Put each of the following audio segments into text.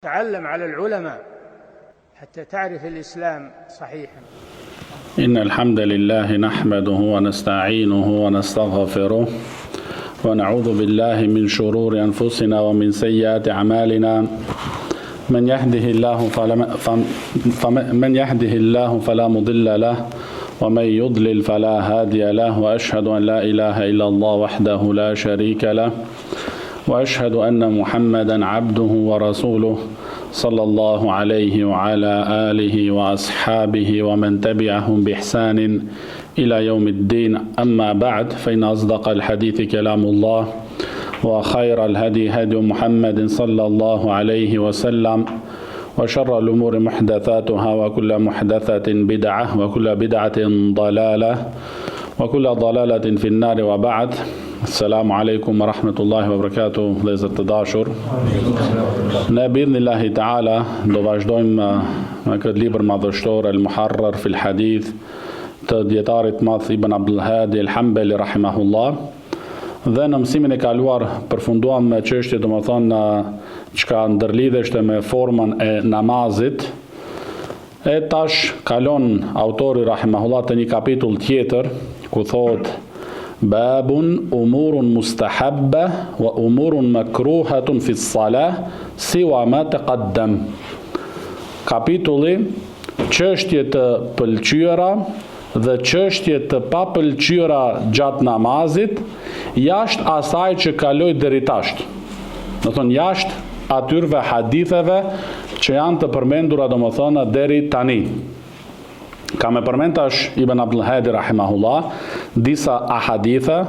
تعلم على العلماء حتى تعرف الإسلام صحيحا. إن الحمد لله نحمده ونستعينه ونستغفره ونعوذ بالله من شرور أنفسنا ومن سيئات أعمالنا من يهده الله فلا من يهده الله فلا مضل له ومن يضلل فلا هادي له وأشهد أن لا إله إلا الله وحده لا شريك له وأشهد أن محمدا عبده ورسوله صلى الله عليه وعلى آله وأصحابه ومن تبعهم بإحسان إلى يوم الدين أما بعد فإن أصدق الحديث كلام الله وخير الهدي هدي محمد صلى الله عليه وسلم وشر الأمور محدثاتها وكل محدثة بدعة وكل بدعة ضلالة وكل ضلالة في النار وبعد Assalamu alaikum wa rahmatullahi wa barakatuh, vëllezër të dashur. Ne biidhnillahi ta'ala do vazhdojmë me këtë libër madhështor El Muharrar fil Hadith të dietarit madh Ibn Abdul Hadi El Hanbali rahimahullah. Dhe në mësimin e kaluar përfunduam me çështje domethënë çka ndërlidheshte me formën e namazit. E tash kalon autori rahimahullah te një kapitull tjetër ku thotë Babun umurun mustahabba wa umurun makruhatun fi salah siwa ma taqaddam. Kapitulli çështje të pëlqyera dhe çështje të papëlqyera gjatë namazit, jashtë asaj që kaloi deri tash. Domethënë jashtë atyrve haditheve që janë të përmendura domethënë deri tani. Ka me përmend tash Ibn Abdul Hadi rahimahullah disa ahadithe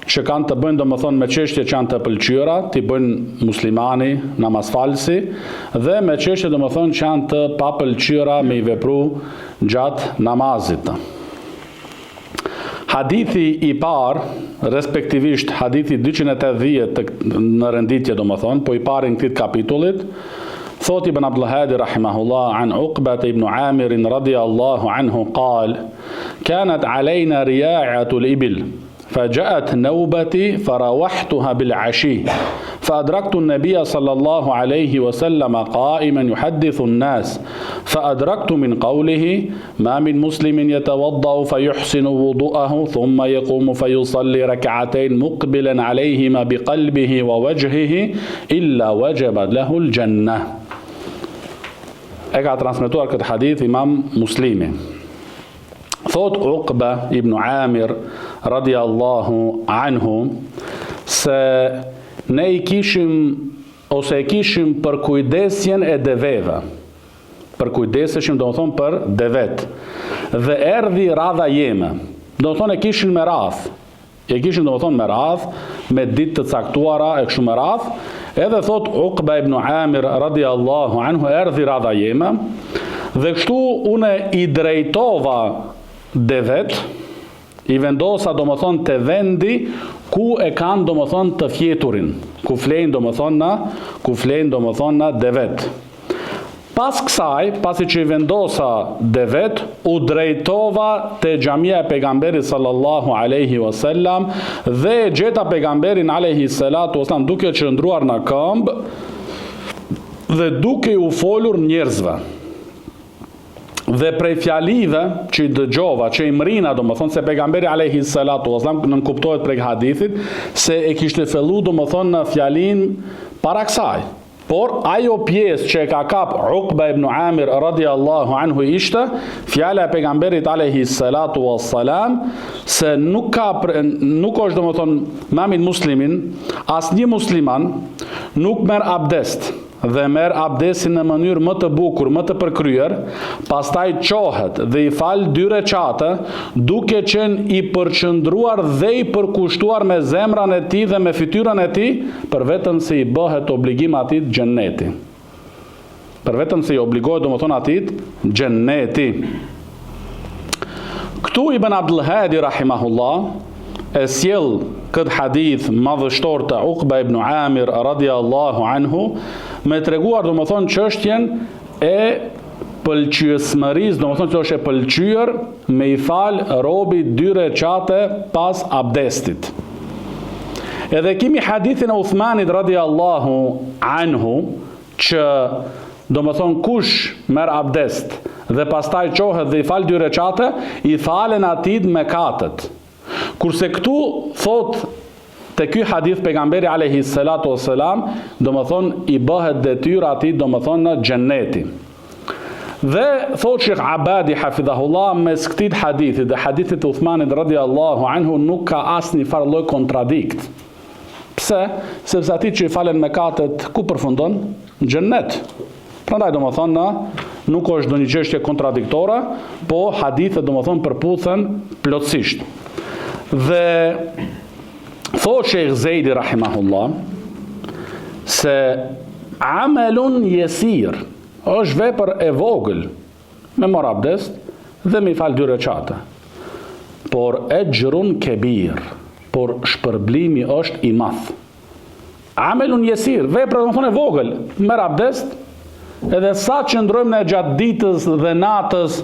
që kanë të bëjnë domethënë me çështje që janë të pëlqyera, t'i bëjnë muslimani, namazfalësi dhe me çështje domethënë që janë të papëlqyera me i vepru gjatë namazit. Hadithi i parë, respektivisht hadithi 280 në renditje domethënë, po i pari në këtë kapitullit, thot Ibn Abdul Hadi rahimahullah an Uqbat ibn Amir radiyallahu anhu qal kanat alejna ria'atu al-ibil فجاءت نوبتي فروحتها بالعشي فأدركت النبي صلى الله عليه وسلم قائما يحدث الناس فأدركت من قوله ما من مسلم يتوضأ فيحسن وضوءه ثم يقوم فيصلي ركعتين مقبلا عليهما بقلبه ووجهه إلا وجبت له الجنة E ka transmetuar këtë hadith imam Muslimi. Thot Uqba ibn Amir radiallahu anhu se ne i kishim ose e kishim përkujdesjen e deveve. Përkujdeseshim, domethonë, për devet. Dhe erdhi radha jeme. Domethonë, e kishin me radhë. E kishin domethënë me radhë, me ditë të caktuara e kështu me radhë, edhe thot Uqba ibn Amir radiallahu anhu erdhi radha jeme dhe kështu unë i drejtova devet, i vendosa domethënë te vendi ku e kanë domethënë të fjeturin, ku flejnë domethënë në, ku flejnë domethënë në devet. Pas kësaj, pasi që i vendosa devet, u drejtova te xhamia e Pejgamberit sallallahu alejhi wa sallam dhe e gjeta Pejgamberin alejhi salatu wa sallam duke qëndruar në këmbë dhe duke u folur njerëzve. Dhe prej fjalive që i dëgjova, që i mrina, domethënë se pejgamberi alejhi salatu wasallam nënkuptohet prej hadithit se e kishte fillu domethënë fjalinë para kësaj. Por ajo pjesë që e ka kap Uqba ibn Amir radiallahu anhu ishte fjala e pejgamberit alejhi salatu wassalam se nuk ka nuk është domethënë ma min muslimin asnjë musliman nuk merr abdest dhe merr abdestin në mënyrë më të bukur, më të përkryer, pastaj çohet dhe i fal dy reqate, duke qenë i përqendruar dhe i përkushtuar me zemrën e tij dhe me fytyrën e tij, për vetëm se i bëhet obligim atij xhenneti. Për vetëm se i obligohet domethënë atij xhenneti. Këtu Ibn Abdul Hadi rahimahullah e sjell këtë hadith madhështor të Uqba ibn Amir radiallahu anhu me treguar domethënë çështjen e pëlqyesmërisë, domethënë që është e pëlqyer me i fal robi dy reqate pas abdestit. Edhe kemi hadithin e Uthmanit radiallahu anhu, që domethënë kush merr abdest dhe pastaj çohet dhe i fal dy reqate, i falen atij mëkatet. Kurse këtu thotë te ky hadith pejgamberi alejhi salatu wassalam, domethënë i bëhet detyrë atij domethënë xhenneti. Dhe thotë Shejh Abadi hafidhahullah mes këtij hadithi dhe hadithit të Uthmanit radiallahu anhu nuk ka asnjë farë lloj kontradikt. Pse? Sepse atij që i falen mëkatet ku përfundon? Në xhennet. Prandaj domethënë nuk është ndonjë çështje kontradiktore, po hadithet domethënë përputhen plotësisht. Dhe thotë Shejh Zejdi rahimahullah se amelun jesir është vepër e vogël me marr abdest dhe me i fal dy reqate. Por exhrun kebir, por shpërblimi është i madh. Amelun jesir, vepra domethënë e vogël, merr abdest, edhe sa qëndrojmë ne gjatë ditës dhe natës,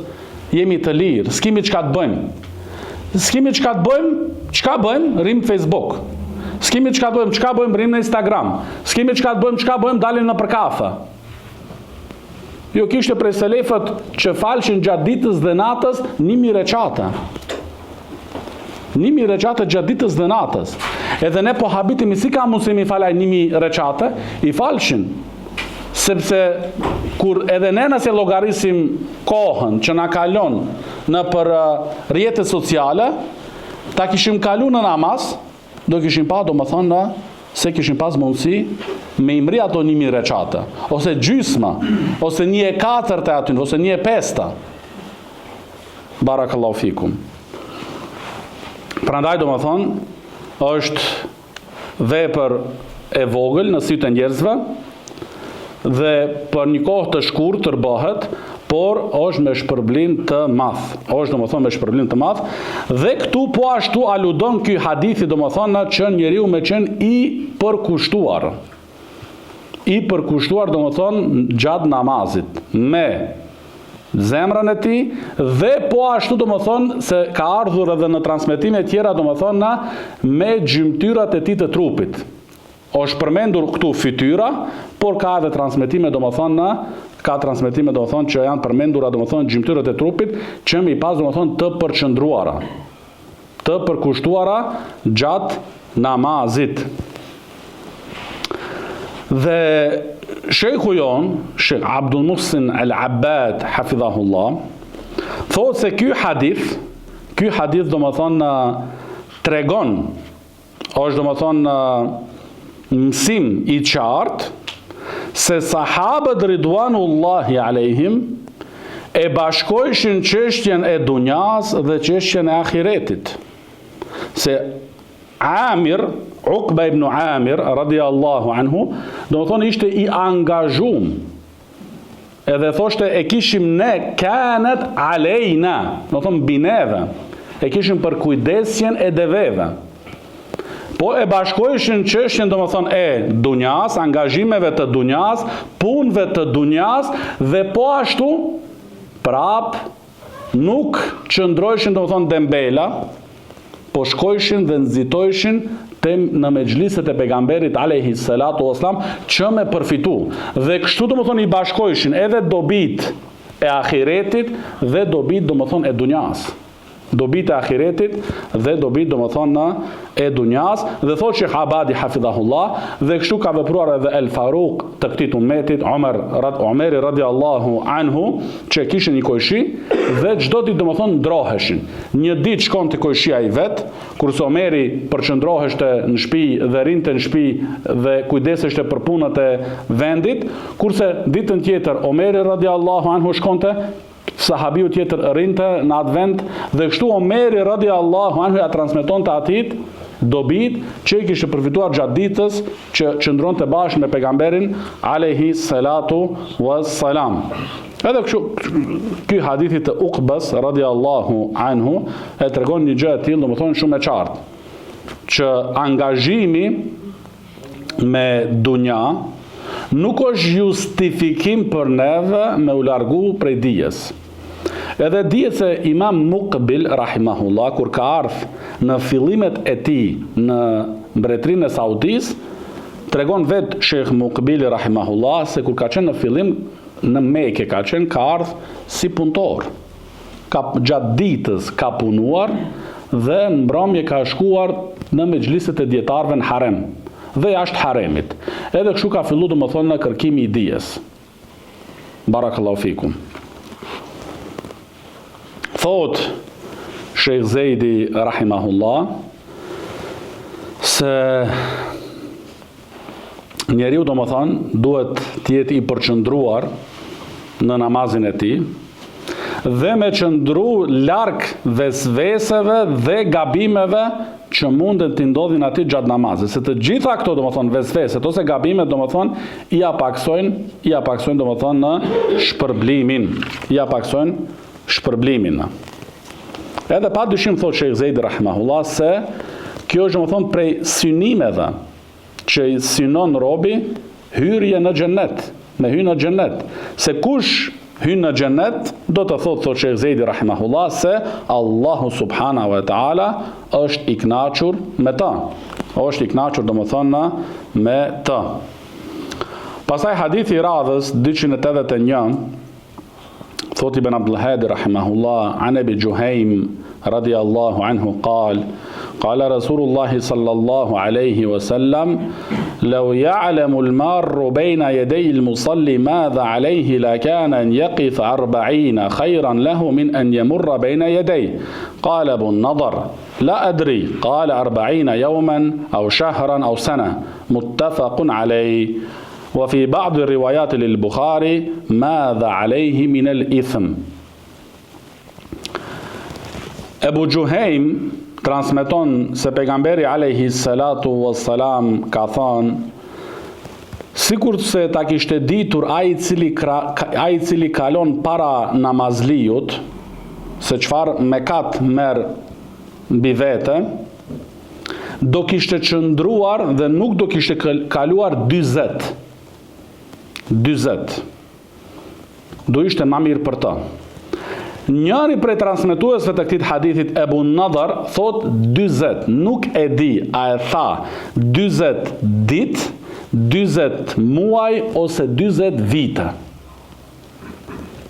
jemi të lirë, s'kemi çka të bëjmë. S'kemi çka të bëjmë, çka bëjmë? Rrim në Facebook. S'kemi çka të bëjmë, çka bëjmë? Rrim në Instagram. S'kemi çka të bëjmë, çka bëjmë? Dalim nëpër kafe. Jo kishte prej selefët që falshin gjatë ditës dhe natës 1000 reqate. 1000 reqate gjatë ditës dhe natës. Edhe ne po habitemi si ka mundësi me i fal ai 1000 reqate, i falshin. Sepse kur edhe ne nëse llogarisim kohën që na kalon nëpër eh, rrjete sociale, ta kishim kalu në namaz, Do kishim pa, domethënë, se kishim pas mundësi me i mri ato 1000 reqate, ose gjysma, ose një e katërt e atyne, ose një e pesta. Barakallahu fikum. Prandaj, domethënë, është vepër e vogël në sytë e njerëzve, dhe për një kohë të shkurtër bëhet, por është me shpërblim të madh. Është domethënë me shpërblim të madh dhe këtu po ashtu aludon ky hadithi domethënë që njeriu me qenë i përkushtuar. I përkushtuar domethënë gjatë namazit me zemrën e tij dhe po ashtu domethënë se ka ardhur edhe në transmetime tjera domethënë me gjymtyrat e tij të trupit. Është përmendur këtu fytyra, por ka edhe transmetime domethënë ka transmetime domethënë që janë përmendura domethënë gjymtyrët e trupit që me i pas domethënë të përqendruara, të përkushtuara gjatë namazit. Dhe shejhu jonë, Shejh Abdul Muhsin El Abbad, hafidhahullah, thotë se ky hadith, ky hadith domethënë tregon Është domethënë mësim i qartë se sahabët ridwanullahi alejhim e bashkojshin çështjen e dunjas dhe çështjen e ahiretit. Se Amir, Uqba ibn Amir, radiallahu anhu, domethënë ishte i angazhum Edhe thoshte e kishim ne kanet alejna, domethënë mbi neve, e kishim përkujdesjen e deveve. Po e bashkojshin çështjen domethënë e dunjas, angazhimeve të dunjas, punëve të dunjas dhe po ashtu prap Nuk qëndrojshin domethënë dembela, po shkojshin dhe nxitojshin te në mexhliset e pejgamberit alejhi salatu vesselam që me përfitu. Dhe kështu domethënë i bashkojshin edhe dobitë e ahiretit dhe dobitë domethënë e dunjas. Dobitë e ahiretit dhe dobitë domethënë e dunjas dhe thotë Shejh Abadi hafidhahullah dhe kështu ka vepruar edhe El Faruk të këtij ummetit Omer rad, Omeri radiallahu anhu që e kishin një kojshi dhe çdo ditë domethënë ndroheshin. Një ditë shkonte kojshia i vet, kurse Omeri përqendroheshte në shtëpi dhe rrinte në shtëpi dhe kujdeseshte për punët e vendit, kurse ditën tjetër Omeri radiallahu anhu shkonte Sahabiu tjetër rrinte në atë vend dhe kështu Omeri radiallahu anhu ja transmetonte atij dobitë që i kishte përfituar gjatë ditës që qëndronte bashkë me pejgamberin alejhi salatu wassalam. Edhe kështu ky hadithi të Uqbes radiallahu anhu e tregon një gjë e tillë, domethënë shumë e qartë, që angazhimi me dunja nuk është justifikim për neve me u largu prej dijes. Edhe dihet se Imam Mukbil rahimahullah kur ka ardh në fillimet e tij në mbretërinë e Saudisë, Tregon vetë Shejh Mukbili rahimahullah se kur ka qenë në fillim në Mekë ka qenë ka ardh si punëtor. Ka gjatë ditës ka punuar dhe në mbrëmje ka shkuar në mexhliset e dijetarëve në harem dhe jashtë haremit. Edhe kështu ka fillu domethënë në kërkimi i dijes. Barakallahu fikum. Thot Shejh Zejdi rahimahullah se njeriu domethënë duhet të jetë i përqendruar në namazin e tij dhe me qëndru larg vesveseve dhe gabimeve që munden t'i ndodhin atij gjatë namazit. Se të gjitha këto, domethënë, vesveset ose gabimet, domethënë, ia paksojnë, ia paksojnë, domethënë, në shpërblimin. Ia paksojnë shpërblimin. Edhe pa dyshim, thotë Shejh Zejdi, rahimahullah, se kjo është, domethënë, prej synimeve që i synon robi hyrje në xhennet, me hy në xhennet. Se kush hyn në xhennet, do të thotë thotë Shejh Zejdi rahimahullah se Allahu subhanahu wa taala është i kënaqur me të. Është i kënaqur domethënë me të. Pastaj hadithi i radhës 281 Thotë Ibn Abdul Hadi rahimahullah, an Abi Juhejm radiallahu anhu qal, qala Rasulullah sallallahu alaihi wasallam, law ya'lamu al-marru bayna yaday al-musalli madha alayhi la kana an yaqif 40 khayran lahu min an yamurra bayna yaday. Qala Abu an-Nadr, la adri, qala 40 yawman aw shahran aw sana, muttafaqun alayh. Wa fi ba'd riwayat lil Bukhari madha alayhi min al ithm. Ebu Juhejm transmeton se pejgamberi alayhi salatu wassalam ka thënë sikurse ta kishte ditur ai i cili ai i cili kalon para namazliut se çfarë mëkat merr mbi vete do kishte qëndruar dhe nuk do kishte kaluar 40. 40. Do ishte ma mirë për të. Njëri prej transmetuesve të këtij hadithit Ebu Nadar thotë 40, nuk e di a e tha 40 ditë, 40 muaj ose 40 vite.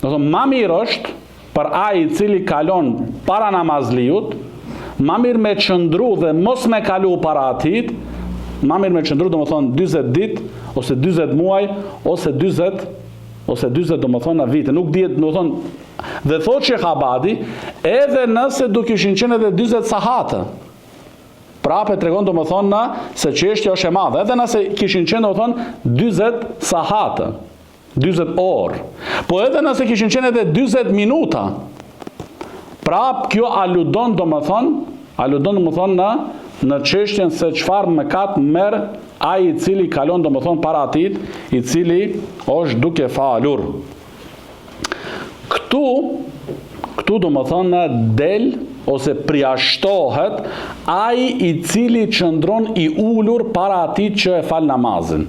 Do thotë, ma mirë është për ai i cili kalon para namazliut, ma mirë me qëndru dhe mos me kalu para atij, ma mirë me qëndru, domethonë, 40 ditë, ose 40 muaj, ose 40, ose 40, domethonë, në vite. Nuk dihet, domethonë, dhe thotë Shejh Abadi, edhe nëse do kishin qenë edhe 40 sahate. Prapë e tregon domethonë se çështja është e madhe, edhe nëse kishin qenë domethonë 40 sahate. 40 orë. Po edhe nëse kishin qenë edhe 40 minuta. Prap kjo aludon domethënë, aludon domethënë në në çështjen se çfarë mëkat merr ai i cili kalon domethënë para atij i cili është duke falur. Këtu këtu domethënë del ose përjashtohet ai i cili qëndron i ulur para atij që e fal namazin.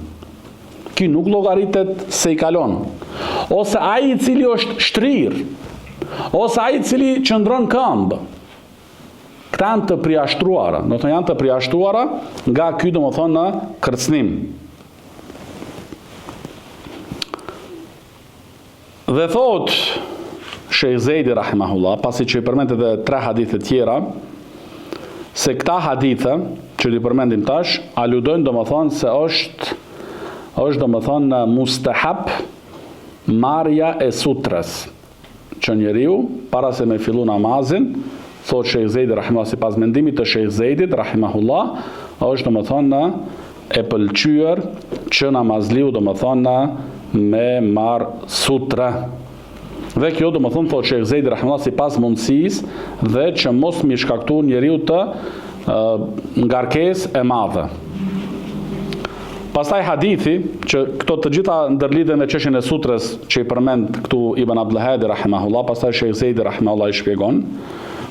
Ky nuk llogaritet se i kalon. Ose ai i cili është shtrirë, ose ai i cili qëndron këmbë. Këta janë të përjashtuara, domethënë janë të përjashtuara nga ky domethënë në kërcënim. Dhe thotë Shejh Zejdi rahimahullah, pasi që i përmend edhe tre hadithe tjera, se këta hadithe që t'i përmendim tash, aludojnë domethënë se është është domethënë mustahab marrja e sutres që njeriu para se me fillu namazin, thotë Shejh Zejdi rahimahullah sipas mendimit të Shejh Zejdit rahimahullah, është domethënë e pëlqyer që namazliu domethënë me marr sutre. Dhe kjo domethënë thotë Shejh Zejdi rahimahullah sipas mundësisë dhe që mos m'i shkaktu njeriut ngarkesë e madhe. Pastaj hadithi që këto të gjitha ndërlidhen me çështjen e sutres që i përmend këtu Ibn Abdul Hadi rahimahullah, pastaj Shejh Zejdi rahimahullah i shpjegon,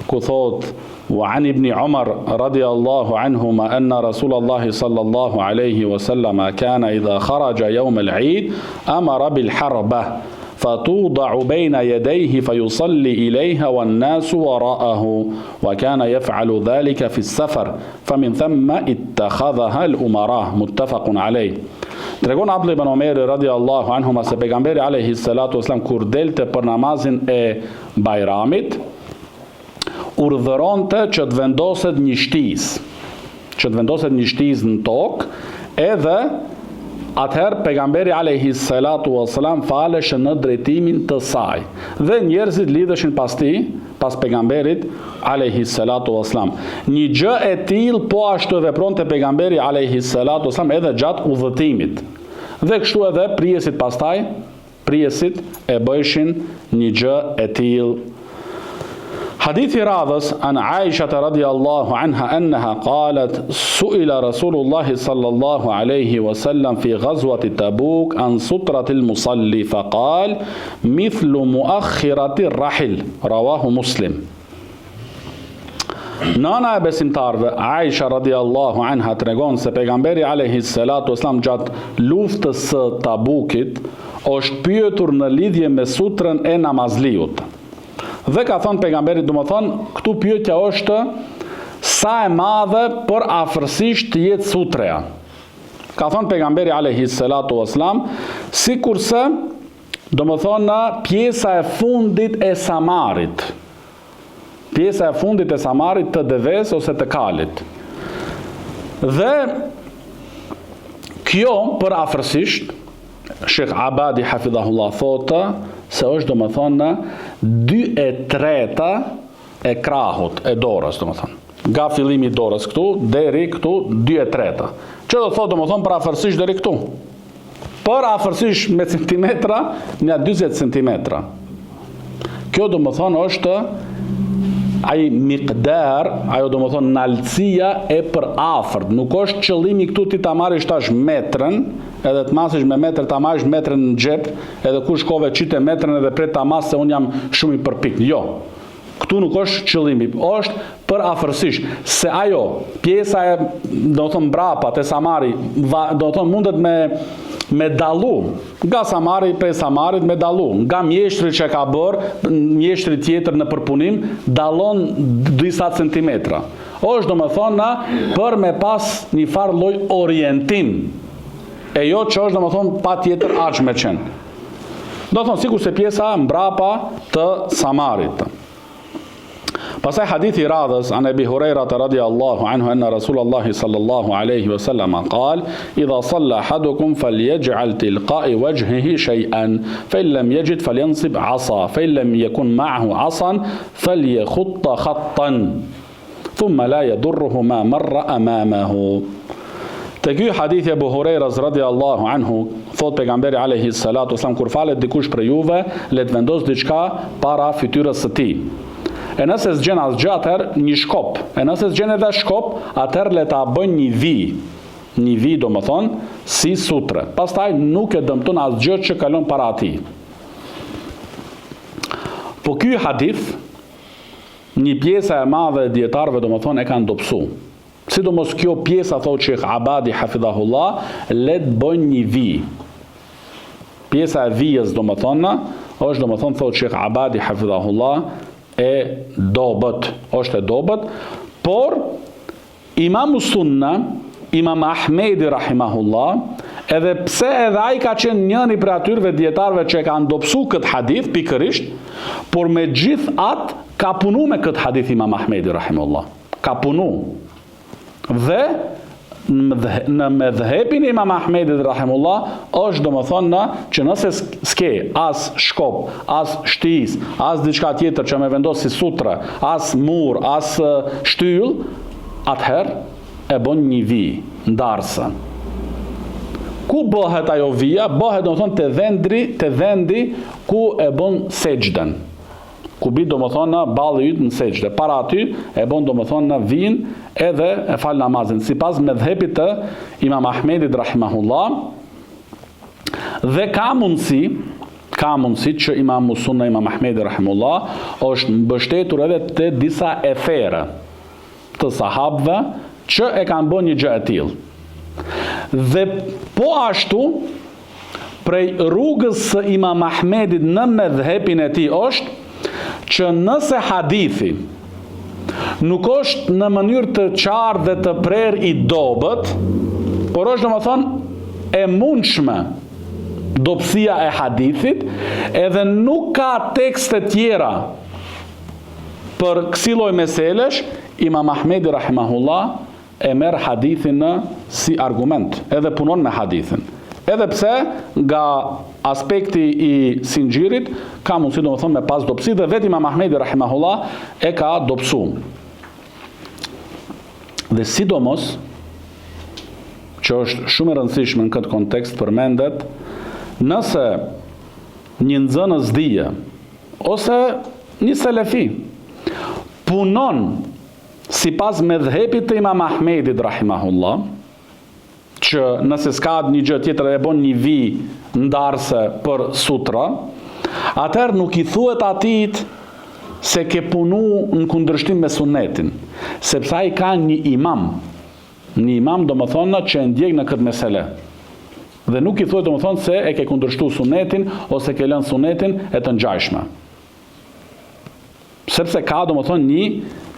ku thotë Wa an ibn Umar radiallahu anhuma anna Rasulullah sallallahu alaihi wa sallam kana idha kharaja yawm al-eid amara bil harba. Fatuda'u bejna jedejhi fa yusalli ilejha wan nasu wara'ahu wa kana yef'alu dhalika fi safar fa min themma ittakhadhaha al umara muttafaqun alejh Tregon Abdullah ibn Omeri radiallahu anhuma se pejgamberi alayhi salatu wasalam kur delte për namazin e Bajramit urdhëronte që të vendoset një shtizë, që të vendoset një shtizë në tokë, edhe atëherë pejgamberi alayhi salatu wasalam faleshe në drejtimin të saj dhe njerëzit lidheshin pas tij, pas pejgamberit alayhi salatu wasalam. Një gjë e tillë po ashtu e vepronte pejgamberi alayhi salatu wasalam edhe gjatë udhëtimit. Dhe kështu edhe prijësit pastaj Prijësit e bëjshin një gjë e tillë. Hadithi i radhës an Aishata radiallahu anha annaha qalat su'ila Rasulullahi sallallahu alaihi wasallam fi ghazwati Tabuk an sutrati al-musalli faqal mithlu muakhirati ar-rahil rawahu Muslim. Nana e besimtarëve, Aisha radiallahu anha tregon se pejgamberi alayhi salatu wasalam gjatë luftës së Tabukit është pyetur në lidhje me sutrën e namazliut. Dhe ka thënë pejgamberi, domethënë, këtu pyetja është sa e madhe përafërsisht të jetë sutreja. Ka thënë pejgamberi alayhi salatu wasalam, sikurse domethënë pjesa e fundit e samarit. Pjesa e fundit e samarit të deves ose të kalit. Dhe kjo përafërsisht Shekh Abadi hafidhahullah thotë se është domethënë 2 e treta e krahut, e dorës, domethënë. Nga fillimi i dorës këtu, deri këtu, 2 e treta. Që do thotë, domethënë, përafërsisht deri këtu. Përafërsisht me centimetra, nja 40 centimetra. Kjo domethënë është ai miqdar, ajo domethënë naltësia e përafërt. Nuk është qëllimi këtu ti ta marrësh tash metrën, edhe të masësh me metër, ta marrësh metrën në xhep, edhe ku shkove qite metrën edhe pret ta masë se unë jam shumë i përpikt. Jo. Këtu nuk është qëllimi, është përafërsisht se ajo pjesa e do të thonë mbrapa te samari, va, do të thonë mundet me me dallu nga samari prej samarit me dallu nga mjeshtri që ka bër mjeshtri tjetër në përpunim dallon disa centimetra. Është domethënë për me pas një farë lloj orientim. E jo që është domethënë patjetër aq me qenë. Do thonë sikurse pjesa mbrapa të samarit. Pastaj hadithi i radhës an Abi Huraira radiallahu anhu anna Rasulullah sallallahu alaihi wasallam qal idha salla ahadukum falyaj'al tilqa'i wajhihi shay'an fa in lam yajid falyansib 'asa fa in lam yakun ma'ahu 'asan falyakhutta khattan thumma la yadurruhu ma marra amamahu. Te ky hadith i Abu Hurairës radiallahu anhu, thot pejgamberi alayhi salatu wasallam kur falet dikush prej juve, le të vendos diçka para fytyrës së tij. E nëse s'gjen asgjë atëherë një shkop, e nëse s'gjen edhe shkop, atëherë le ta bëjë një vijë, një vijë domethënë si sutre. Pastaj nuk e dëmton asgjë që kalon para atij. Po ky hadith Një pjesa e madhe e dijetarëve domethënë e kanë dobësu. Sidomos kjo pjesa thotë Shejh Abadi hafidhahullah, le të bëjnë një vijë. Pjesa e vijës domethënë është domethënë thotë Shejh Abadi hafidhahullah e dobët, është e dobët, por Imamu Sunna, Imam Ahmedi rahimahullah, edhe pse edhe ai ka qenë njëri prej atyrve dijetarëve që e kanë dobësu këtë hadith pikërisht, por megjithatë ka punu me këtë hadith Imam Ahmedi rahimahullah. Ka punu. Dhe në medhhebin e Imam Ahmedit rahimullah është domethënë që nëse s'ke as shkop, as shtizë, as diçka tjetër që me vendos si sutre, as mur, as shtyllë, atëherë e bën një vijë ndarëse. Ku bëhet ajo vija? Bëhet domethënë te vendri, te vendi ku e bën sexhden. Ku bi domethënë balli yt në sexhde. Para aty e bën domethënë vijën edhe e fal namazin sipas medhhebit të Imam Ahmedit rahimahullah. Dhe ka mundësi, ka mundësi që Imam Sunna Imam Ahmedi rahimahullah është mbështetur edhe te disa ethere të sahabëve që e kanë bërë një gjë e tillë. Dhe po ashtu. Prej rrugës së Imam Ahmedit në medhhebin e tij është që nëse hadithi nuk është në mënyrë të qartë dhe të prerë i dobët, por është domethënë e mundshme dobësia e hadithit, edhe nuk ka tekste tjera për kësi lloj meselesh, Imam Ahmedi rahimahullah e merr hadithin në si argument, edhe punon me hadithin. Edhe pse nga aspekti i zinxhirit ka mundësi domethënë me pas dobësi dhe vetë Imam Ahmedi rahimahullah e ka dobësu. Dhe sidomos që është shumë e rëndësishme në këtë kontekst përmendet nëse një nxënës dije ose një selefi punon Sipas medhhebit të Imam Ahmedit rahimahullah, që nëse s'ka një gjë tjetër e bon një vijë ndarëse për sutra, atëherë nuk i thuhet atij se ke punu në kundërshtim me sunnetin, sepse ai ka një imam, një imam domethënë që e ndjek në këtë mesele. Dhe nuk i thuhet domethënë se e ke kundërshtu sunnetin ose ke lënë sunnetin e të ngjashme. Sepse ka domethënë një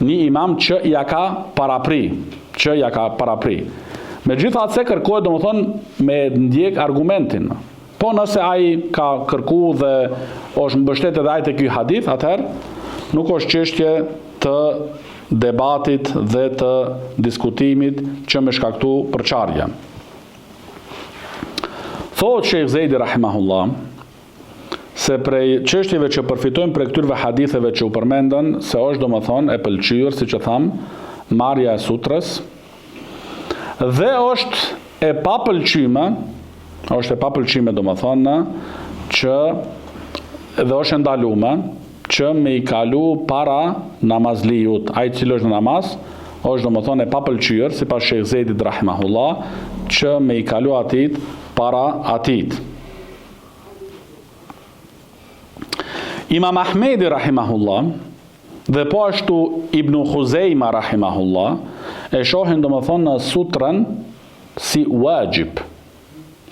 një imam që ia ka parapri, që ia ka parapri. Megjithatë se kërkohet domethënë me ndjek argumentin. Po nëse ai ka kërku dhe është mbështet edhe ai te ky hadith, atëherë nuk është çështje të debatit dhe të diskutimit që me shkaktu përçarje. Thotë Shejh Zejdi rahimahullah, se prej çështjeve që përfitojmë prej këtyrve haditheve që u përmendën, se është domethënë e pëlqyer, siç e thamë, marrja e sutrës, dhe është e papëlqyme, është e papëlqyme domethënë që dhe është e ndalume që me i kalu para namazliut, ai i cili është në namaz, është domethënë e papëlqyer sipas Shejh Zejdit rahimahullah, që me i kalu atij para atij. Imam Ahmedi rahimahullah dhe po ashtu Ibn Khuzejma rahimahullah e shohin domethënë sutrën si wajib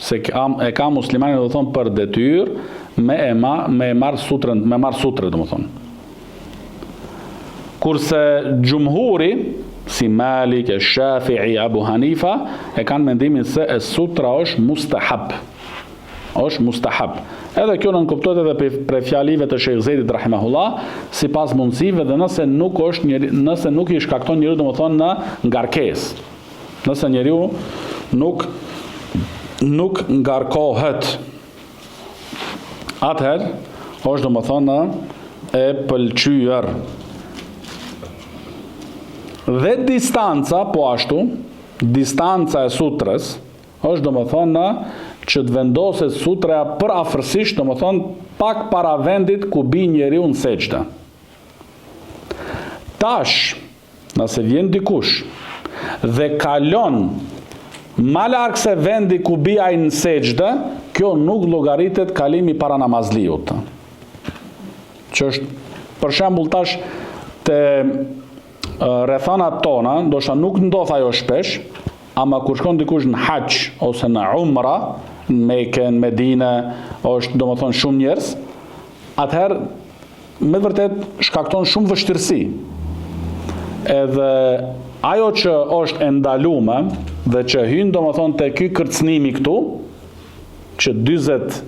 se e ka muslimani domethënë për detyrë me e ma, me e marr sutrën, me marr sutrën domethënë. Kurse xhumhuri si Malik, e Shafi'i, Abu Hanifa e kanë mendimin se e sutra është mustahab. është mustahab. Edhe kjo nënkuptohet edhe prej, prej fjalive të Shejh Zejdit rahimahullah, sipas mundësive dhe nëse nuk është njeri, nëse nuk i shkakton njeriu domethënë në ngarkesë. Nëse njeriu nuk nuk ngarkohet. Atëherë është domethënë e pëlqyer. Dhe distanca po ashtu, distanca e sutrës Është domethënë që të vendoset sutra përafërsisht, domethënë pak para vendit ku bi njeriu në sexhde. Tash, nëse vjen dikush dhe kalon ma larg se vendi ku bi ai në sexhde, kjo nuk llogaritet kalimi para namazliut. Që është për shembull tash te rrethanat tona, ndoshta nuk ndodh ajo shpesh, ama kur shkon dikush në haxh ose në umra, në Mekë, në Medine, është domethënë shumë njerëz, atëherë me të vërtet shkakton shumë vështirësi. Edhe ajo që është e ndalume dhe që hyn domethënë te ky kërcënimi këtu, që 40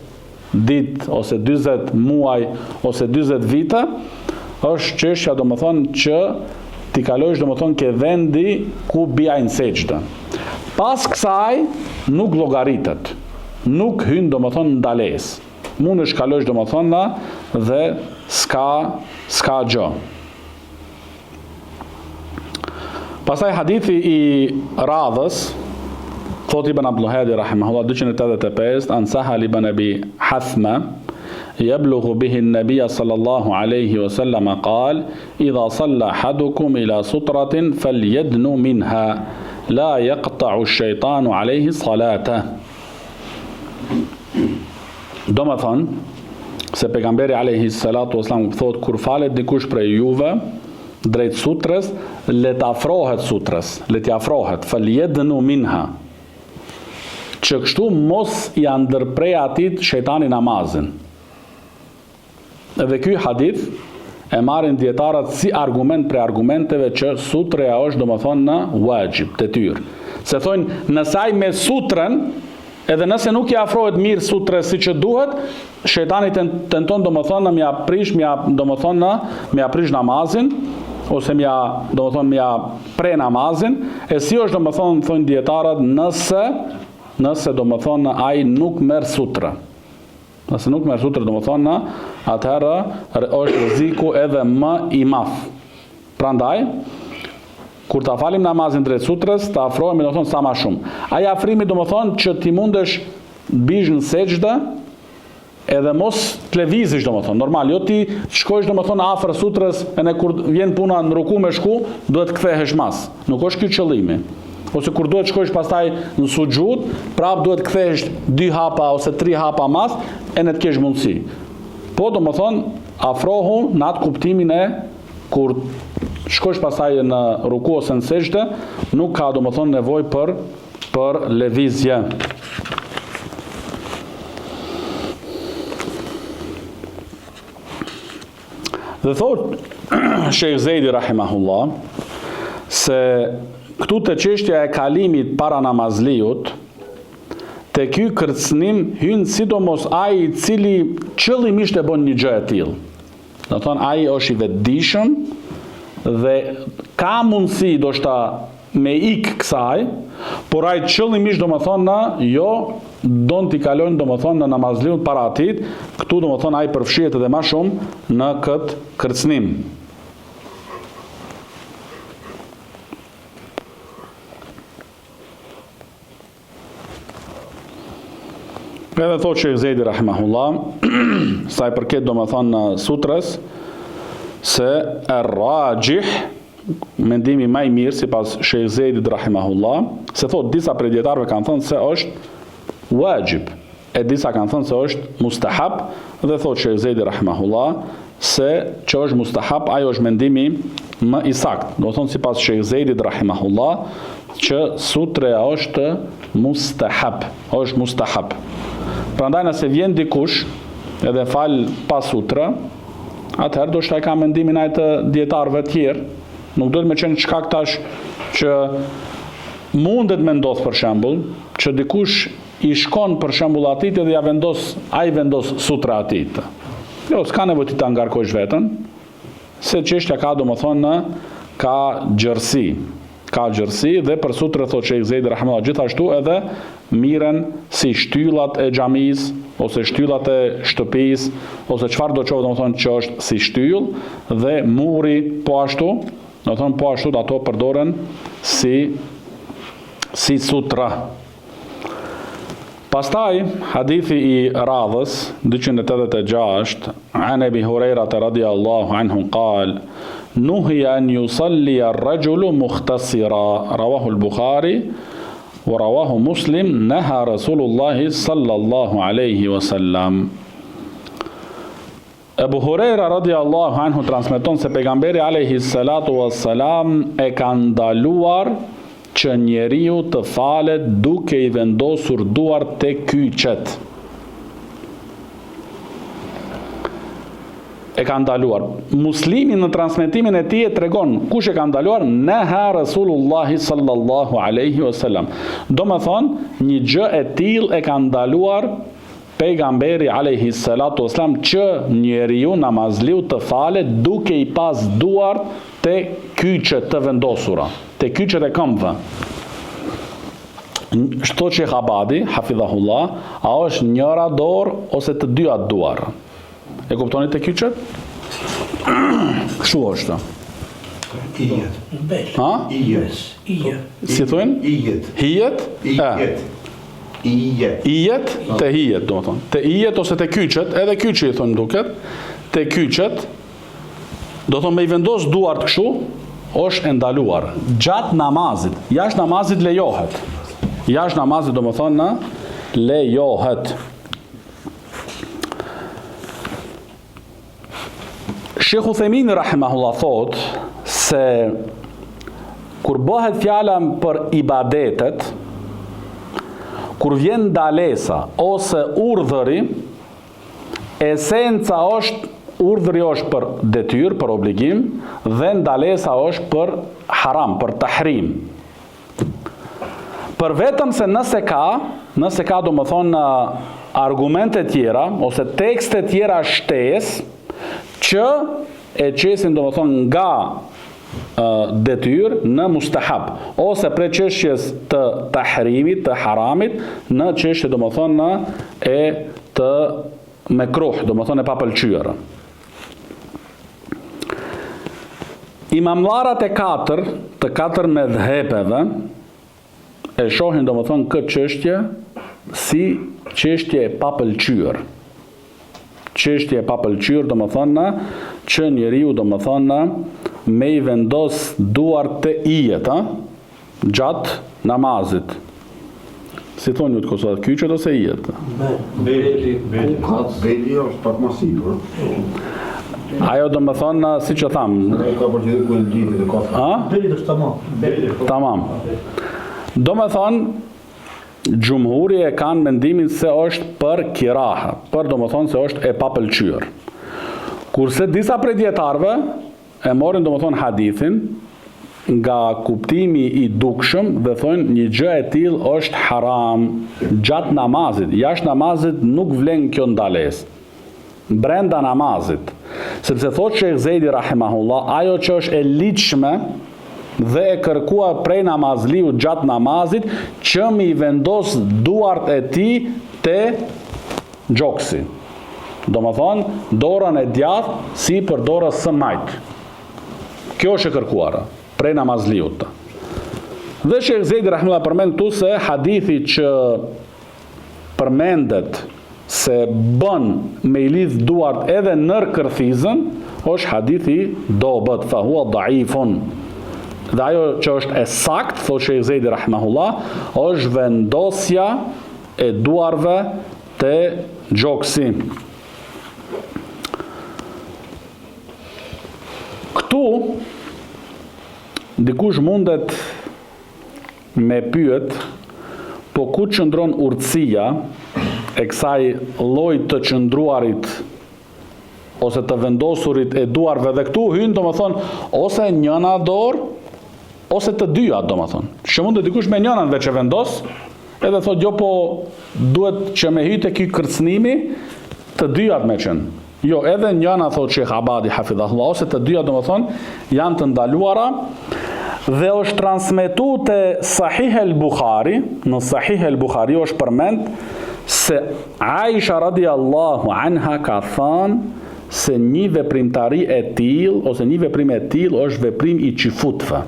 ditë ose 40 muaj ose 40 vite, është çështja domethënë që t'i kalojsh domethënë ke vendi ku bi ai në sexhde. Pas kësaj nuk llogaritet. Nuk hyn domethënë në ndalesë. Mundesh kalojsh domethënë dhe s'ka s'ka gjë. Pastaj hadithi i radhës, thot Ibn Abdul Hadi rahimahullah 285 an Sahal ibn Abi Hathma yablughu bihi an-nabiy sallallahu alayhi wa sallam qal idha salla ahadukum ila sutratin falyadnu minha la yaqta'u ash-shaytanu alayhi salata Domethënë, se pejgamberi alayhi salatu wasallam thotë kur falet dikush prej juve drejt sutrës, le të afrohet sutrës, le t'i afrohet, fal yadnu minha. Që kështu mos ia ndërprej atij shejtani namazin. Edhe ky hadith e marrin dijetarët si argument prej argumenteve që sutreja është domethënë vaxhib, detyrë. Se thonë, nëse ai me sutren, edhe nëse nuk i afrohet mirë sutres siç duhet, shejtani tenton domethënë me ia prish, me ia domethënë me ia prish namazin ose me ia domethënë me ia pre namazin, e si është domethënë thonë dijetarët nëse nëse domethënë ai nuk merr sutre. Nëse nuk merr sutre, domethënë, atëherë është rreziku edhe më i madh. Prandaj, kur ta falim namazin drejt sutrës, të afrohemi domethënë sa ma shumë. Ai afrimi domethënë që ti mundesh të bish në sexhde, edhe mos të lëvizish domethënë. Normal, jo ti të shkojsh domethënë afër sutrës, ene kur vjen puna në ruku me shku, duhet të kthehesh mas. Nuk është ky qëllimi. Ose kur duhet shkojsh pastaj në suxhud, prap duhet kthehesh dy hapa ose tri hapa mas, ene të kesh mundësi. Po domethënë, afrohu në atë kuptimin e kur shkojsh pastaj në ruku ose në sexhde, nuk ka domethënë nevojë për për lëvizje. Dhe thot Shejh Zejdi rahimahullah se këtu te çështja e kalimit para namazliut te ky kërcënim hyn sidomos ai i cili qëllimisht e bën një gjë e tillë. Domethënë ai është i vetëdijshëm dhe ka mundësi ndoshta me ik kësaj, por ai qëllimisht domethënë jo don t'i kalojnë domethënë namazliut para atij, këtu domethënë ai përfshihet edhe ma shumë në këtë kërcënim. Edhe thotë Shejh Zejdi rahimahullah, sa i përket domethënë sutrës, se er-raxhih, mendimi ma i mirë sipas Shejh Zejdit rahimahullah, se thotë disa prej dijetarëve kanë thënë se është vaxhib, e disa kanë thënë se është mustahab, dhe thotë Shejh Zejdi rahimahullah, se që është mustahab, ajo është mendimi më i saktë. Domethënë sipas Shejh Zejdit rahimahullah, që sutreja është mustahab, është mustahab. Prandaj nëse vjen dikush edhe fal pa sutre, atëherë ndoshta e ka mendimin ai të dijetarëve të tjerë. Nuk duhet me qenë shkak tash që mundet me ndodh për shembull, që dikush i shkon për shembull atij edhe ja vendos, ai vendos sutra atij. Jo, s'ka nevojë ti ta ngarkojsh veten, se çështja ka domethënë ka gjerësi. Ka gjerësi dhe për sutre thotë Shejh Zejdi rahimahullah gjithashtu edhe mirren si shtyllat e xhamisë ose shtyllat e shtëpisë ose çfarëdo qoftë domethënë që është si shtyllë dhe muri po ashtu, domethënë po ashtu ato përdoren si si sutra. Pastaj, hadithi i radhës, 286, An Ebi Hurejrate radiallahu anhu kal, Nuhija en jusalli ar-rajulu mukhtasira, rawahu al-Bukhari, wa rawahu Muslim, neha Rasulullahi sallallahu alaihi wasallam. Ebu Hurejra radiallahu anhu transmeton se pejgamberi alejhi salatu wassalam e ka ndaluar që njeriu të falet duke i vendosur duart te kyçet. E ka ndaluar. Muslimi në transmetimin e tij e tregon kush e ka ndaluar, neha Rasulullahi sallallahu alaihi wasallam. Domethënë, një gjë e tillë e ka ndaluar Pejgamberi alejhi salatu vesselam që njeriu namazliu të falet duke i pas duart te kyçet të vendosura, te kyçet e këmbëve. Thotë Shejh Abadi, hafidhahullah, a është njëra dorë ose të dyja duar? E kuptoni te kyçet? Kështu është. Ijet. Ha? Ijet. Ijet. Si thonë? Ijet. Hijet? Ijet. Ijet. Ijet, te hijet, domethënë. Te ijet ose te kyçet, edhe kyçe i thonë duket, te kyçet, do thonë me i vendos duart kështu, është e ndaluar. Gjatë namazit, jashtë namazit lejohet. Jashtë namazit, domethënë, lejohet. Shejh Uthejmini rahimahullah thotë se kur bëhet fjala për ibadetet, Kur vjen ndalesa ose urdhëri, esenca është urdhëri është për detyrë, për obligim dhe ndalesa është për haram, për tahrim. Për vetëm se nëse ka, nëse ka domethënë argumente tjera ose tekste tjera shtesë që e qesin domethënë nga detyrë në mustahab ose prej çështjes të tahrimit, të haramit në çështje domethënë e të mekruh, domethënë e papëlqyer. Imamllarat e katër, të katër medhhebeve e shohin domethënë këtë çështje si çështje e papëlqyer. Çështje e papëlqyer domethënë që njeriu domethënë me i vendos duart te ijet, a? Gjatë namazit. Si thonë ju të Kosovës, kyçet ose ijet? Beli, beli, beli është pak më sipër. Ajo domethënë, siç e thamë. Ai ka për qëllim ku e lidhi dhe ka. A? Beli është tamam. Beli. Tamam. Domethënë, xhumhuri e kanë mendimin se është për kiraha, për domethënë se është e papëlqyer. Kurse disa prej dijetarëve e marrin domethënë hadithin nga kuptimi i dukshëm dhe thonë një gjë e tillë është haram gjatë namazit, jashtë namazit nuk vlen kjo ndalesë. Brenda namazit. Sepse thotë Shejh Zejdi rahimahullah, ajo që është e ligjshme dhe e kërkuar prej namazliut gjatë namazit, që me i vendos duart e tij te gjoksi. Domethënë, dorën e djathtë sipër dorës së majtë. Kjo është e kërkuara prej namazliut. Dhe Shejh Zejdi rahimahullah përmend këtu se hadithi që përmendet se bën me i lidh duart edhe nër kërthizën, është hadith i dobët, fa hua daifun. Dhe ajo që është e saktë, thotë Shejh Zejdi rahimahullah, është vendosja e duarve te gjoksi. Këtu dikush mundet Me pyet, po ku qëndron urtësia e kësaj lloj të qëndruarit ose të vendosurit e duarve dhe këtu hyn domethënë ose njëna dorë ose të dyja domethënë. Që mundet dikush me njënën veç e vendos, edhe thotë jo po duhet që me hy te ky kërcënimi të dyjat me qenë. Jo, edhe njëna thotë Shejh Abadi hafidhahullah ose të dyja domethënë janë të ndaluara dhe është transmetu te Sahih el Buhari, në Sahih el Buhari është përmend se Aisha radiallahu anha ka thënë se një veprimtari e tillë ose një veprim e tillë është veprim i çifutëve.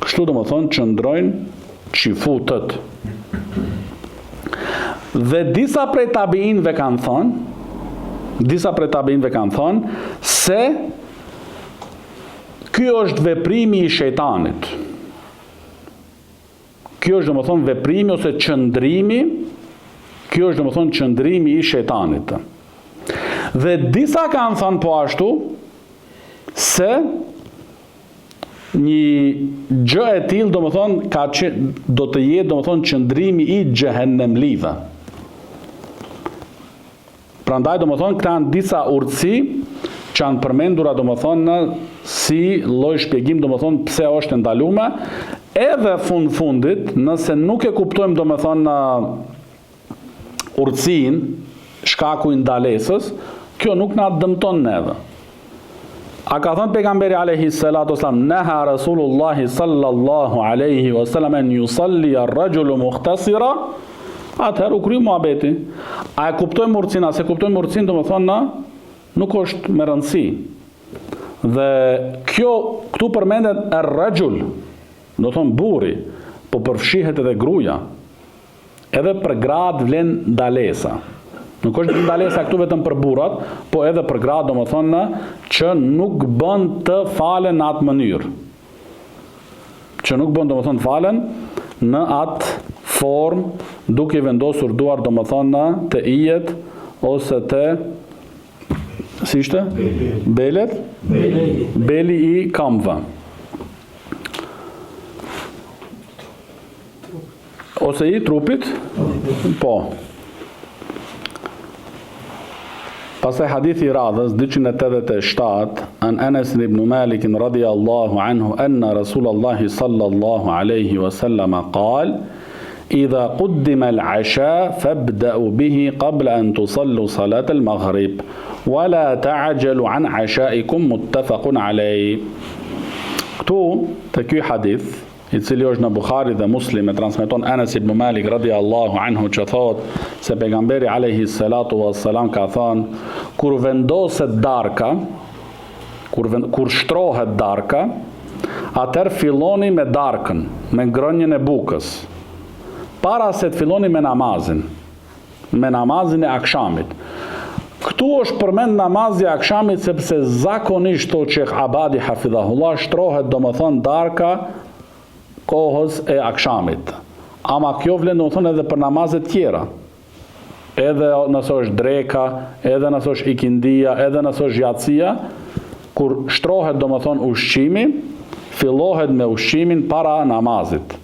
Kështu domethënë qëndrojnë çifutët. Dhe disa prej tabiinëve kanë thënë, disa prej tabiinëve kanë thënë se ky është veprimi i shejtanit. Kjo është domethënë veprimi ose qëndrimi, kjo është domethënë qëndrimi i shejtanit. Dhe disa kanë thënë po ashtu se një gjë e tillë domethënë ka që do të jetë domethënë qëndrimi i xhehenemlive. Prandaj domethënë këta janë disa urtësi që janë përmendura domethënë si lloj shpjegim domethënë pse është e ndalume, edhe fund fundit, nëse nuk e kuptojmë domethënë urtësinë, shkaku i ndalesës, kjo nuk na dëmton neve. A ka thënë pejgamberi alayhi salatu wasalam, "Naha Rasulullahi sallallahu alaihi wasallam an yusalli ar-rajulu mukhtasira?" Atëherë u kry muhabeti. A e kuptojmë urtësinë, a s'e kuptojmë urtësinë, domethënë na nuk është me rëndësi. Dhe kjo këtu përmendet ar-rajul, do thonë burri, po përfshihet edhe gruaja. Edhe për gratë vlen ndalesa. Nuk është ndalesa këtu vetëm për burrat, po edhe për gratë, domethënë që nuk bën të falen në atë mënyrë. Që nuk bën domethënë të falen në atë formë duke i vendosur duart domethënë te ijet ose te si ishte? Belet? Beli. Beli i këmbëve. Ose i trupit? Po. Pastaj hadithi i radhës 287 an Anas ibn Malik radhiyallahu anhu anna Rasulullah sallallahu alayhi wa sallam qala Idha quddima al-asha fabda'u bihi qabla an tusallu salat al-maghrib wa la ta'jalu an ashaikum muttafaqun alayh. Këtu te ky hadith i cili është në Buhari dhe Muslim e transmeton Anas ibn Malik radiallahu anhu që thotë se pejgamberi alayhi salatu wassalam ka thënë kur vendoset darka kur vend, kur shtrohet darka atëherë filloni me darkën me ngrënien e bukës para se të filloni me namazin me namazin e akshamit. Këtu është përmend namazi i akshamit sepse zakonisht thotë Shejh Abadi hafidhahullah shtrohet domethënë darka kohës e akshamit. Ama kjo vlen domethënë edhe për namazet tjera. Edhe nëse është dreka, edhe nëse është ikindia, edhe nëse është jacia, kur shtrohet domethënë ushqimi, fillohet me ushqimin para namazit.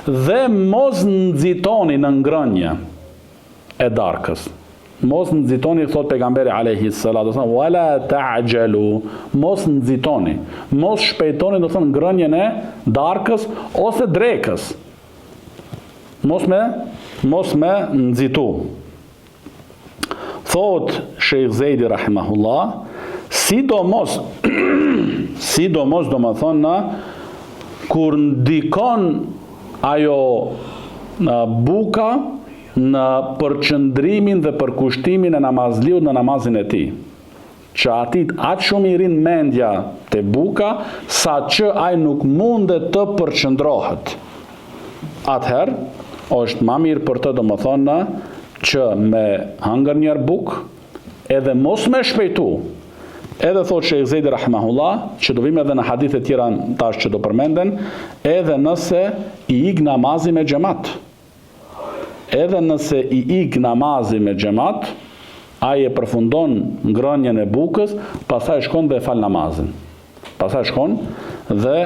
Dhe mos nxitoni në ngrënie e darkës. Mos nxitoni thotë pejgamberi alayhi salatu wasallam wala ta'jalu, mos nxitoni, mos shpejtoni do thonë ngrënien e darkës ose drekës. Mos me mos me nxitu. Thotë Shejh Zejdi rahimahullah, sidomos sidomos domethënë kur ndikon ajo në buka në përqendrimin dhe përkushtimin e namazliut në namazin e tij. Që atij aq shumë i rrin mendja te buka, sa që ai nuk mundet të përqendrohet. Atëherë, është ma mirë për të domethënë që me hangër njëherë bukë, edhe mos me shpejtu. Edhe thotë Shejh Zejdi rahimahullah, që do vijmë edhe në hadithe tjera tash që do përmenden, edhe nëse i ik namazi me xhemat. Edhe nëse i ik namazi me xhemat, ai e përfundon ngrënien e bukës, pastaj shkon dhe e fal namazin. Pastaj shkon dhe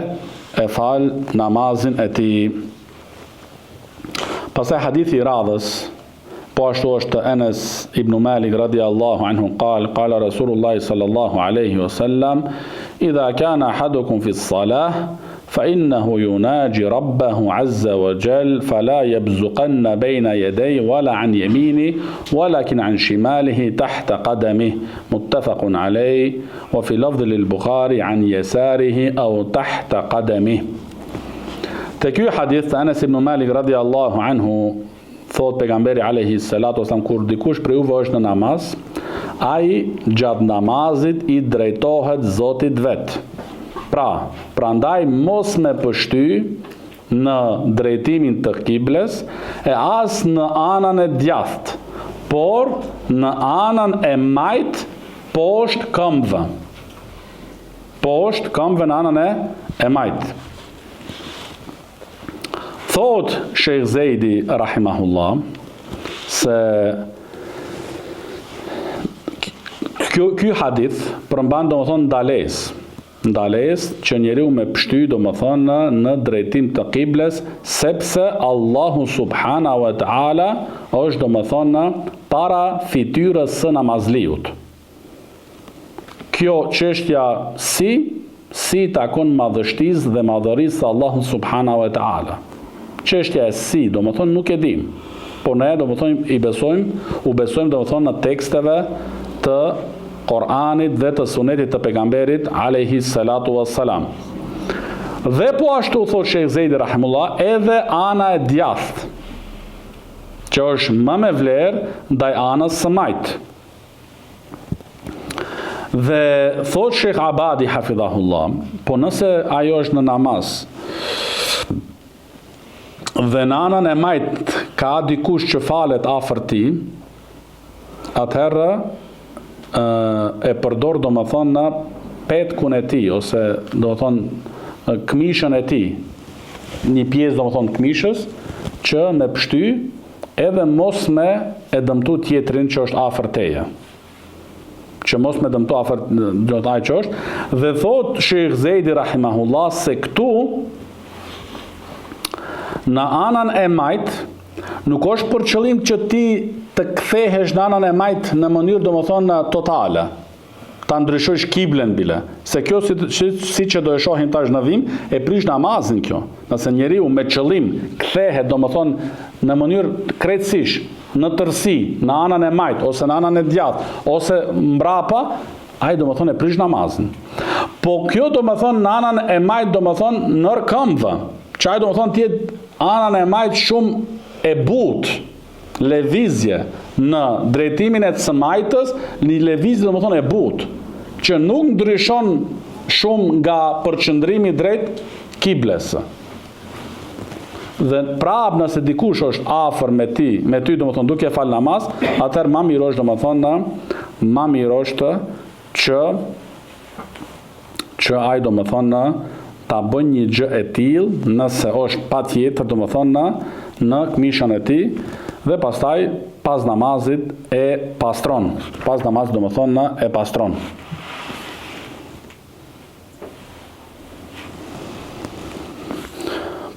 e fal namazin e tij. Pastaj hadithi i radhës, po ashtu është të Enes ibn Malik radiallahu anhu kal, kala Rasulullah sallallahu aleyhi wa sallam, idha kana ahadukum fi salah, fa innahu yunaji rabbahu azza wa jal fala yabzuqanna bayna yadayhi wala an yamini walakin an shimalihi tahta qadamihi muttafaqun alayhi wa fi lafdh lil Bukhari an yasarihi aw tahta qadamihi Te ky hadith të Enes ibn Malik radiallahu anhu Thotë Pejgamberi alejhi salatu wasalam kur dikush prej juve është në namaz, ai gjatë namazit i drejtohet Zotit vet. Pra, prandaj mos me pështy në drejtimin të kibles e as në anën e djathtë, por në anën e majtë poshtë këmbëve. Poshtë këmbëve në anën e e majtë. Thotë Shejh Zejdi rahimahullah se ky ky hadith përmban domethënë ndalesë, ndalesë që njeriu me pshty domethënë në drejtim të kibles, sepse Allahu subhanahu wa taala është domethënë para fytyrës së namazliut. Kjo çështja si, si i takon madhështisë dhe madhërisë së Allahut subhanahu wa ta'ala. Çështja e si, domethënë nuk e dimë. Por ne domethënë i besojmë, u besojmë domethënë në teksteve të Koranit dhe të Sunetit të pejgamberit alayhi salatu wassalam. Dhe po ashtu thotë Shejh Zejdi rahimullah, edhe ana e djathtë që është më me vlerë ndaj anës së majtë. Dhe thot Shejh Abadi hafidhahullah, po nëse ajo është në namaz dhe në anën e majt ka dikush që falet afër tij, atëherë e përdor domethënë në petkun e tij ose domethënë këmishën e tij, një pjesë domethënë këmishës që me pshty Edhe mos me e dëmtu tjetrin që është afër teje. Që mos me dëmtu afër do të ai që është dhe thot Shejh Zejdi rahimahullah se këtu Në anën e majtë, nuk është për qëllim që ti të kthehesh në anën e majtë në mënyrë domethënë totale. Ta ndryshojsh kiblen bile. Se kjo si, si, si që do e shohim tash në vijim, e prish namazin kjo. Nëse njeriu me qëllim kthehet domethënë në mënyrë krejtësisht në tërësi, në anën e majtë ose në anën e djathtë ose mbrapa, ai domethënë e prish namazin. Po kjo domethënë në anën e majtë domethënë nër këmbëve, që ai domethënë të jetë anën e majtë shumë e butë, lëvizje në drejtimin e së majtës, një lëvizje domethënë e butë, që nuk ndryshon shumë nga përqendrimi drejt kibles. Dhe prapë nëse dikush është afër me ti, me ty domethënë duke fal namaz, atëherë ma mirë është domethënë ma mirë është që që ai domethënë ta bën një gjë e tillë nëse është patjetër domethënë në në këmishën e tij dhe pastaj pas namazit e pastron. Pas namazit domethënë e pastron.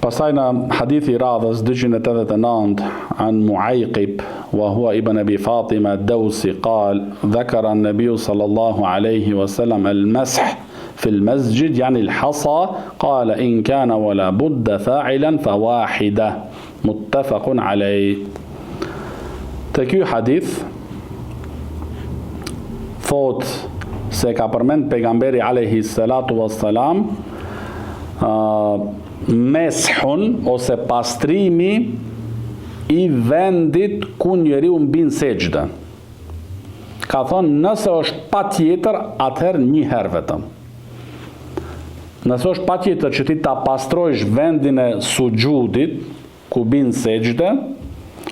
Pastaj në hadithi i radhës 289 an Muajqib wa huwa ibn Abi Fatima ad-Dawsi qal dhakara an-nabiy sallallahu alayhi wa sallam al-mash fi al-masjid yani al-hasa qala in kana wala budda fa'ilan fa wahida muttafaqun alayh Te ky hadith thot se ka përmend pejgamberi alayhi salatu wassalam meshun ose pastrimi i vendit ku njeriu bin sexhde. Ka thonë nëse është patjetër, atëherë një herë vetëm. Nëse është patjetër që ti ta pastrojsh vendin e suxhudit, ku bin sexhde,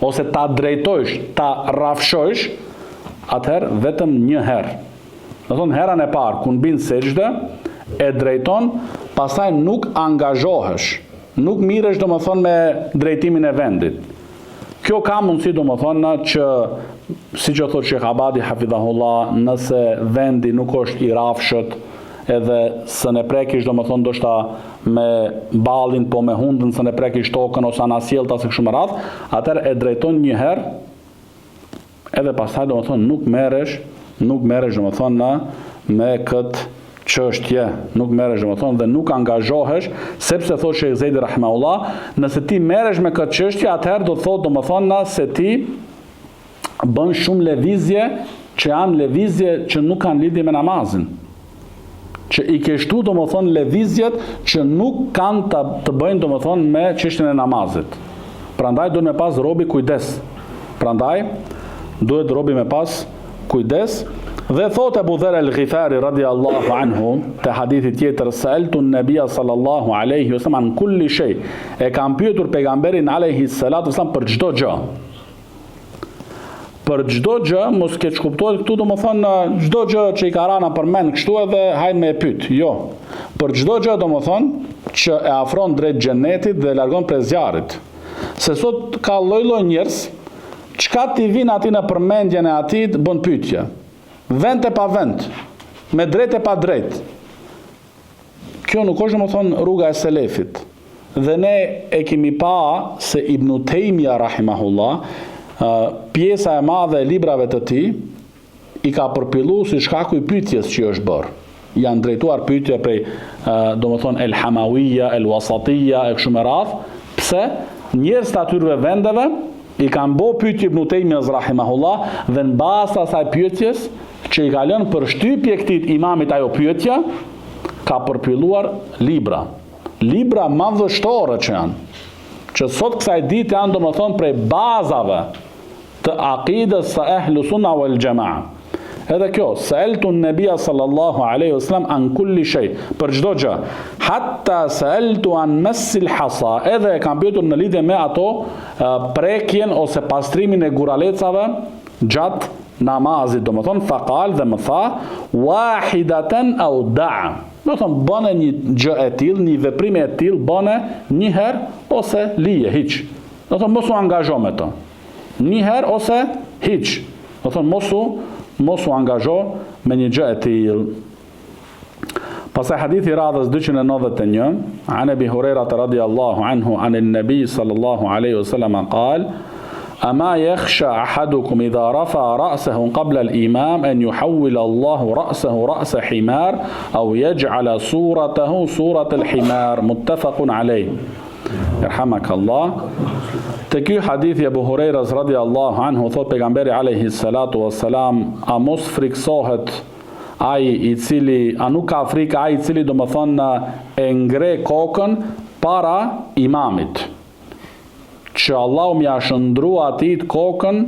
ose ta drejtojsh, ta rrafshojsh, atëherë vetëm një herë. Domethënë herën e parë kur bin sexhde, e drejton, pastaj nuk angazhohesh, nuk mirresh domethënë me drejtimin e vendit. Kjo ka mundësi domethënë që siç e thotë Sheikh Abadi hafidhahullah, nëse vendi nuk është i rafshët, edhe s'un e prekish domethënë ndoshta me ballin po me hundën s'un e prekish tokën ose anasjelltas e kështu me radhë, atëherë e drejton një herë edhe pastaj domethënë nuk merresh, nuk merresh domethënë në me këtë çështje, nuk merresh domethënë dhe nuk angazhohesh, sepse thotë Sheikh Zejdi rahimahullah, nëse ti merresh me këtë çështje, atëherë do të thotë domethënë se ti bën shumë lëvizje që janë lëvizje që nuk kanë lidhje me namazin. Që i ke shtu domethënë lëvizjet që nuk kanë të, të bëjnë domethënë me çështjen e namazit. Prandaj duhet me pas robi kujdes. Prandaj duhet robi me pas kujdes. Dhe thotë Ebu Dher el-Ghifari radiallahu anhu te hadithi tjetër Sa'eltu Nabia sallallahu alaihi wasallam an kulli shay. E kam pyetur pejgamberin alaihi salatu wasallam për çdo gjë. Për çdo gjë, mos keqkuptohet këtu domethënë çdo gjë që i ka ra nëpër mend kështu edhe hajt me e pyet. Jo. Për çdo gjë domethënë që e afron drejt xhenetit dhe e largon prej zjarrit. Se sot ka lloj-lloj njerëz, çka t'i vin atij nëpër mendjen e atij bën pyetje. Vend e pa vend, me drejt e pa drejt. Kjo nuk është domethënë rruga e selefit. Dhe ne e kemi pa se Ibn Tejmija rahimahullah, pjesa e madhe e librave të tij i ka përpilu si shkaku i pyetjes që i është bërë. Janë drejtuar pyetje prej domethënë El Hamawiyya, El Wasatiyya e kështu me radhë, pse njerëz të atyrve vendeve i kanë bo pyetje Ibn Tejmijas rahimahullah dhe në bazë të asaj pyetjes që i ka lënë përshtypje këtij imamit ajo pyetja, ka përpiluar libra. Libra madhështore që janë, që sot kësaj dite janë domethënë prej bazave të akidës së ehlu sunna wal xhema. Edhe kjo, sa'altu an-nabia sallallahu alaihi wasallam an kulli shay, për çdo gjë. Hatta sa'altu an massil hasa, edhe e kam pyetur në lidhje me ato prekjen ose pastrimin e guralecave gjatë namazit, domethënë faqal dhe më tha wahidatan au da. Domethënë bëne një gjë e tillë, një veprim e tillë bëne një herë ose lije hiç. Domethënë mos u angazho me të. Një herë ose hiç. Domethënë mos u mos u angazho me një gjë e tillë. Pastaj hadithi i radhës 291, an Ebi Hurejrate radiallahu anhu anin Nebi sallallahu alaihi wasallam qal Ama yakhsha ahadukum idha rafa ra'sahu qabla al-imam an yuhawwila Allahu ra'sahu ra'sa himar aw yaj'ala suratahu surat al-himar muttafaqun alayh. Yarhamaka Allah. Te ky hadith i Abu Hurairës radiallahu anhu thot pejgamberi alayhi salatu wassalam a mos friksohet Ai i cili, a nuk ka frikë ai i cili domethënë e ngre kokën para imamit, që Allahu me ia shndërru atij kokën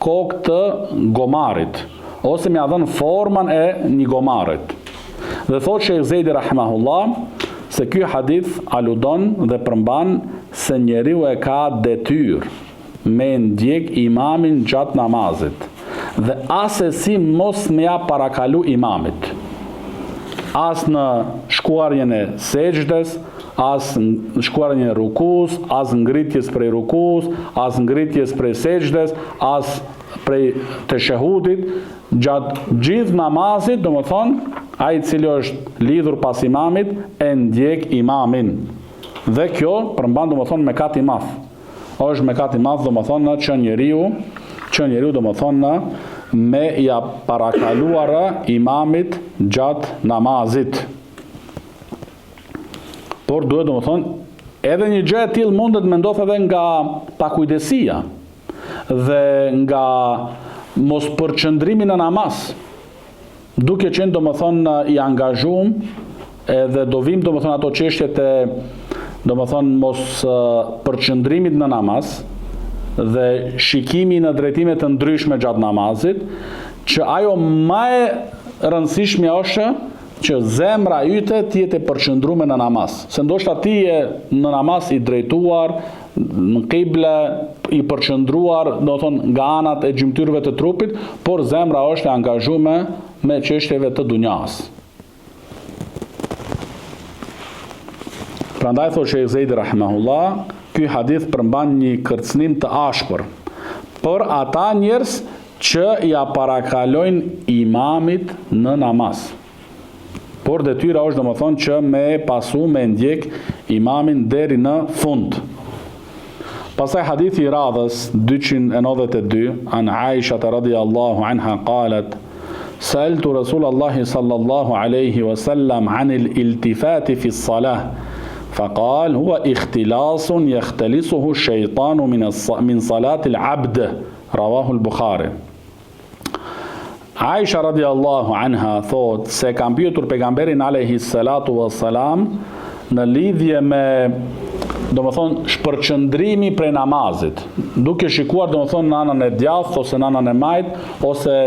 kokë të gomarit, ose me ia dhënë formën e një gomarit. Dhe thotë Shejh Zejdi rahimahullah se ky hadith aludon dhe përmban se njeriu e ka detyrë me ndjek imamin gjatë namazit dhe asesi mos me ja parakalu imamit as në shkuarjen e sexhdes as në shkuarjen e rukus as ngritjes prej rukus as ngritjes prej sexhdes as prej teshehudit gjatë gjithë namazit domethënë ai i cili është lidhur pas imamit e ndjek imamin dhe kjo përmban domethënë mëkat i madh Është mëkat i madh domethënë që njeriu, që njeriu domethënë me ia parakaluar imamit gjatë namazit. Por duhet domethënë edhe një gjë e tillë mundet me ndodh edhe nga pakujdesia dhe nga mospërqendrimi në namaz. Duke qenë domethënë i angazhum edhe do vim domethënë ato çështjet e domethënë mospërqendrimit në namaz dhe shikimi në drejtime të ndryshme gjatë namazit, që ajo ma e rëndësishmja është që zemra yte të jetë e përqendrume në namaz. Se ndoshta ti je në namaz i drejtuar, në kible, i përqendruar, domethënë nga anat e gjymtyrëve të trupit, por zemra është e angazhume me çështjeve të dunjas. Prandaj thotë Shejh Zejdi rahimahullah, ky hadith përmban një kërcënim të ashpër për ata njerëz që ia parakalojnë imamit në namaz. Por detyra është domethënë që me pasu, me ndjek imamin deri në fund. Pastaj hadithi i radhës 292 an Aisha radhiyallahu anha qalat Sa'altu Rasul Allahi sallallahu alayhi wa sallam an al-iltifati fi as-salah فقال هو اختلاس يختلسه الشيطان من من صلاة العبد رواه البخاري Aisha radiallahu anha thotë se kam pyetur pejgamberin alayhi salatu wassalam në lidhje me domethënë shpërqendrimi prej namazit, duke shikuar domethënë në anën e djathtë ose në anën e majtë ose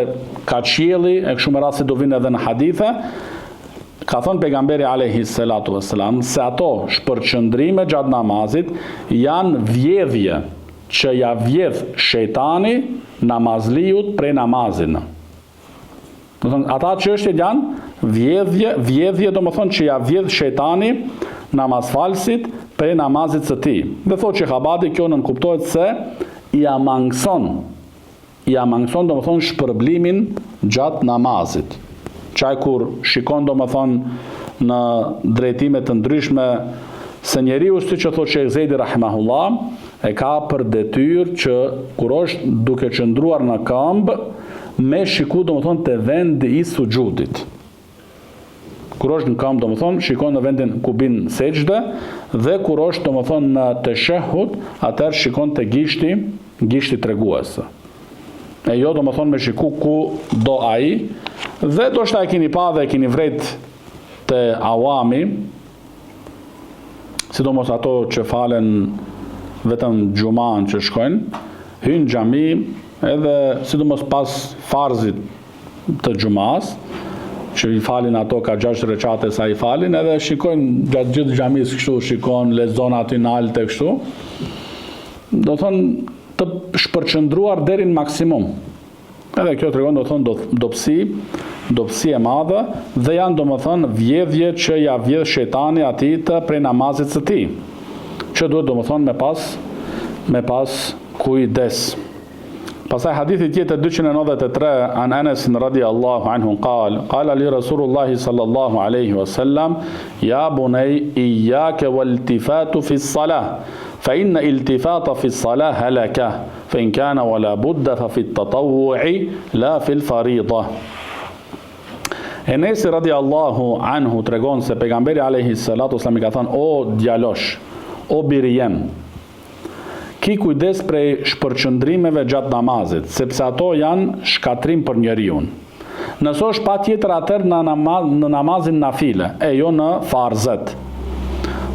ka qielli e kështu me radhë si do vinë edhe në hadithe, ka thënë pejgamberi alayhi salatu wassalam se ato shpërqendrime gjatë namazit janë vjedhje që ja vjedh shejtani namazliut prej namazit. Domethënë, ata çështjet janë vjedhje, vjedhje domethënë që ja vjedh shejtani namazfalësit prej namazit së tij. Dhe thotë Shejh Abadi, kjo nënkuptohet se ia mangëson ia mangëson domethënë shpërblimin gjatë namazit. Qaj kur shikon domethënë në drejtime të ndryshme se njeriu siç e thotë Shejh Zejdi rahimahullah e ka për detyrë që kur është duke qëndruar në këmbë me shiku domethënë te vendi i suxhudit. Kur është në këmbë, domethënë, shikon në vendin ku bin sexhde dhe kur është, domethënë, në teshehud, atëherë shikon te gishti, gishti tregues. E jo, domethënë, me shiku ku do ai dhe ndoshta e keni pa dhe e keni vrejt te awami, sidomos ato që falen vetëm xhuman që shkojnë, hyjnë në xhami edhe sidomos pas farzit të xhumas, që i falin ato ka 6 reqate sa i falin, edhe shikojnë gjatë gjithë xhamisë kështu, shikon, lexon aty nalt e kështu. Domethënë, të shpërqendruar deri në maksimum. Edhe kjo tregon, domethënë, dobësi, dobësi e madhe, dhe janë, domethënë, vjedhje që ja vjedh shejtani atij të prej namazit së tij. Që duhet, domethënë, me pas, me pas kujdes. Pastaj hadithi tjetër 293 an Anas radiallahu anhu qal qala li Rasulullah sallallahu alaihi wasallam ya bunay iyyaka waltifatu fi as-salah fa inna iltifata fi as-salah halaka fa in kana wala budda fa fi at-tatawwu'i la fi al-fariḍah Enesi radiallahu anhu tregon se pejgamberi alaihi salatu wasallam i ka thënë o djalosh o biri jem Ki kujdes prej shpërqendrimeve gjatë namazit, sepse ato janë shkatërrim për njeriun. Nëse është patjetër atëherë në në namazin nafile, e jo në farzet.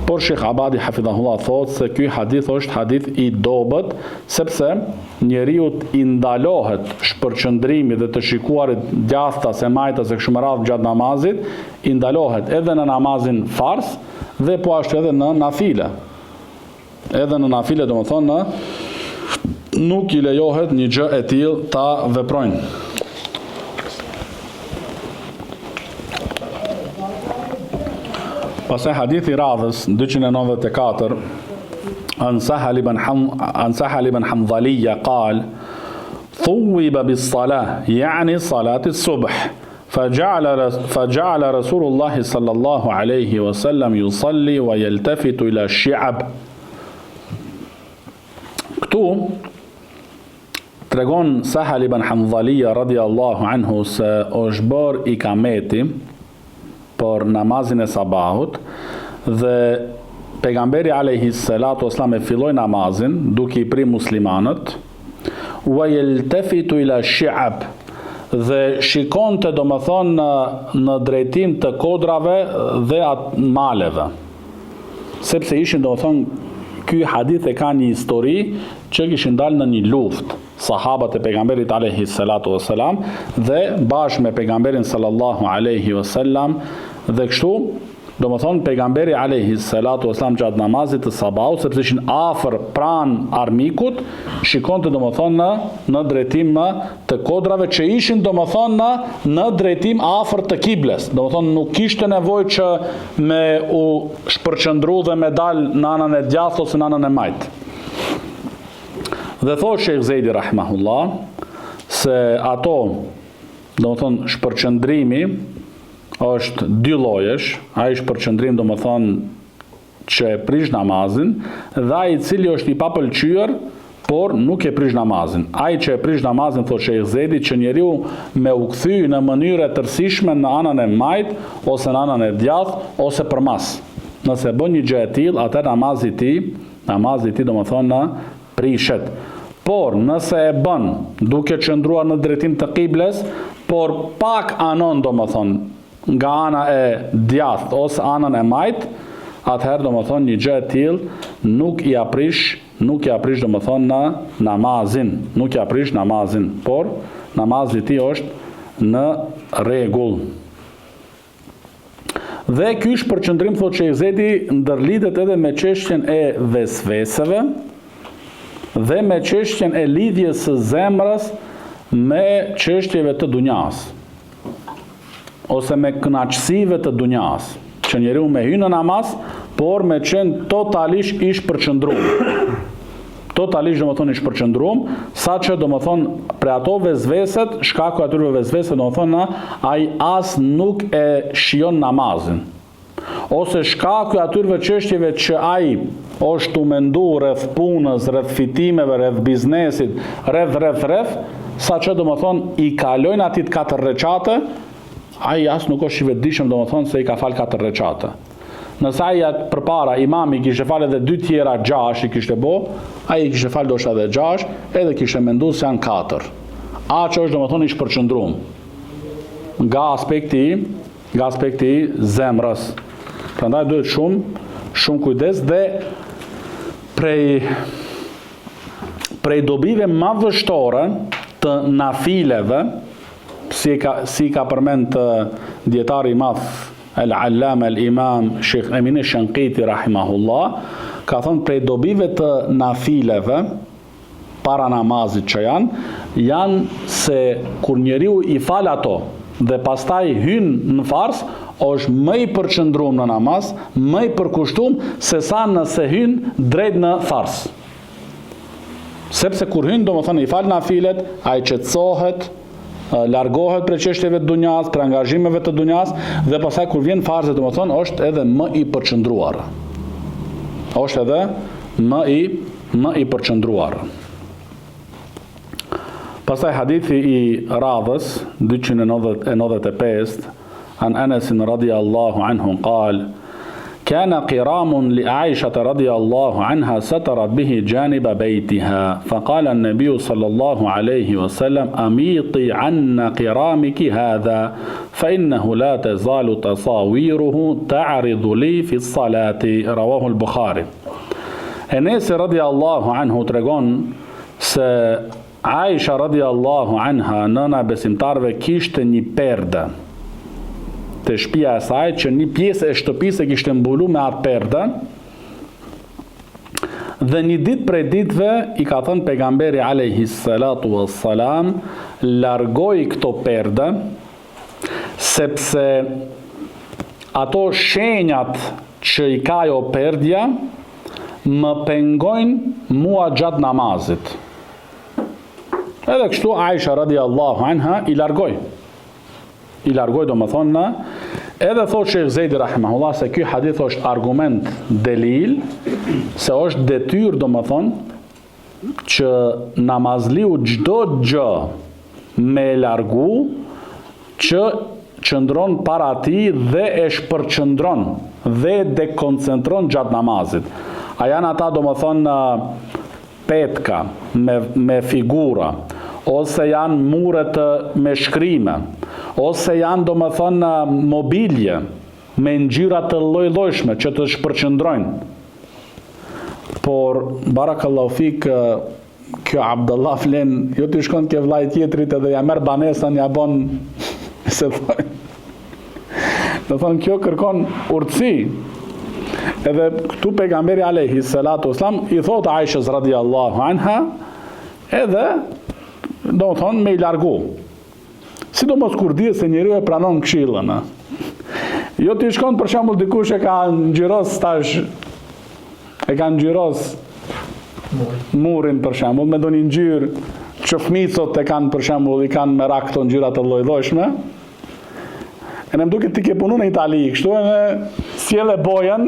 Por Shejh Abadi hafidhahullah thotë se ky hadith është hadith i dobët, sepse njeriut i ndalohet shpërqendrimi dhe të shikuarit djathtas e majtas e kështu me radhë gjatë namazit, i ndalohet edhe në namazin farz dhe po ashtu edhe në nafile. Edhe në nafile, domethënë, nuk i lejohet një gjë e tillë ta veprojnë. Pastaj hadithi i radhës 294 An Sahal ibn Ham An Sahal ibn Hamdhaliyya qal Thuwiba bis salah yani salat as-subh فجعل فجعل رسول الله صلى الله عليه وسلم يصلي ويلتفت الى الشعب Këtu tregon Sahal ibn Hamdhalia radiallahu anhu se është bërë ikameti për namazin e sabahut dhe pejgamberi alayhi salatu wasallam e filloi namazin duke i pri muslimanët Wa yeltafitu ila shi'ab dhe shikonte domethënë në, në drejtim të kodrave dhe at, maleve. Sepse ishin domethënë ky hadith e ka një histori që kishin dalë në një luftë sahabat e pejgamberit alayhi salatu wasalam dhe bashkë me pejgamberin sallallahu alaihi wasallam dhe kështu Domethënë pejgamberi alejhi salatu wasalam gjatë namazit të sabahut, sepse ishin afër pranë armikut, shikonte domethënë në në drejtim të kodrave që ishin domethënë në në drejtim afër të kibles. Domethënë nuk kishte nevojë që me u shpërqendru dhe me dal në anën e djathtë ose në anën e majtë. Dhe thotë Sheikh Zejdi rahimahullah se ato, domethënë shpërqendrimi është dy llojesh, ai shpërqendrim domethënë që e prish namazin dhe ai i cili është i papëlqyer, por nuk e prish namazin. Ai që e prish namazin thotë Sheikh Zedi që njeriu me u kthy në mënyrë të tërësishme në anën e majtë ose në anën e djathtë ose përmas. Nëse bën një gjë e tillë, atëherë namazi i tij, namazi i tij domethënë prishet. Por nëse e bën duke qëndruar në drejtim të kibles, por pak anon domethënë nga ana e djathtë ose anën e majtë, atëherë domethënë një gjë e tillë nuk ia prish, nuk ia prish domethënë në namazin, nuk ia prish namazin, por namazi i tij është në rregull. Dhe ky shpërqendrim thotë Shejh Zejdi ndërlidhet edhe me çështjen e vesveseve dhe me çështjen e lidhjes së zemrës me çështjeve të dunjas ose me kënaqësive të dunjas, që njeriu me hy në namaz, por me qenë totalisht i shpërqendrum. Totalisht domethënë i shpërqendrum, saqë domethënë prej ato vesveset, shkaku i atyre vesveseve domethënë ai as nuk e shijon namazin. Ose shkaku i atyre çështjeve që ai është tu mendu rreth punës, rreth fitimeve, rreth biznesit, rreth rreth rreth, saqë domethënë i kalojnë atij katër reqate, ai as nuk është i vetëdijshëm domethënë se i ka fal katër reqate. Nëse ai atë përpara imami kishte falë edhe dy tjera gjashtë i kishte bo, ai i kishte falë ndoshta edhe gjashtë, edhe kishte mendu se janë katër. Aq është domethënë i shpërqendrum nga aspekti nga aspekti i zemrës. Prandaj duhet shumë shumë kujdes dhe prej prej dobive madhështore të nafileve, si ka si ka përmend dietari i madh El Allame El Imam Sheikh Emin Shankiti rahimahullah ka thënë prej dobive të nafileve para namazit që janë, janë se kur njeriu i fal ato dhe pastaj hyn në farz, është më i përqendruar në namaz, më i përkushtum se sa nëse hyn drejt në farz. Sepse kur hyn, domethënë i fal nafilet, ai qetësohet, largohet prej çështjeve të dunjas, prej angazhimeve të dunjas dhe pastaj kur vjen farzet, domethënë është edhe më i përqendruar. Është edhe më i më i përqendruar. Pastaj hadithi i radhës 295 An Enesin radiallahu anhu qal Kana qiramun li Aishata radiallahu anha satarat bihi janiba bejtiha fa qala an-nabiyu sallallahu alejhi wa sallam amiti anna qiramiki hadha fa innahu la tazalu tasawiruhu ta'ridu li fi salati rawahu al-Bukhari Enesi radiallahu anhu tregon se Aisha radijallahu anha, nëna e besimtarëve kishte një perde te shpia e saj që një pjesë e shtëpisë e kishte mbulu me atë perde dhe një ditë prej ditëve i ka thënë pejgamberi alejhi salatu wassalam largoji këto perde sepse ato shenjat që i ka ajo perdja më pengojnë mua gjatë namazit. Edhe kështu Aisha radiallahu anha i largoi. I largoi domethonë në edhe thotë Shejh Zejdi rahimahullah se ky hadith është argument delil se është detyrë domethonë që namazliu çdo gjë me e largu që qëndron para tij dhe e shpërqendron dhe e dekoncentron gjatë namazit. A janë ata domethonë petka me me figura ose janë mure të me shkrime ose janë domethonë mobilje me ngjyra të lloj-llojshme që të shpërqendrojnë. Por barakallahu fik kjo Abdullah flen, jo ti shkon ke vllai tjetrit edhe ja merr banesën ja bon se thojnë. Domethonë kjo kërkon urtësi. Edhe këtu pejgamberi alayhi salatu wasalam i thotë Aishës radiallahu anha edhe domethonë me i largu. Sidomos kur dihet se njeriu e pranon këshillën. A? Jo ti shkon për shembull dikush e ka ngjyros tash e ka ngjyros murin për shembull me ndonjë ngjyrë që fëmijët sot e kanë për shembull i kanë merak këto ngjyra të lloj-llojshme. E në më duket ti ke punu në Itali, kështu edhe sjelle bojën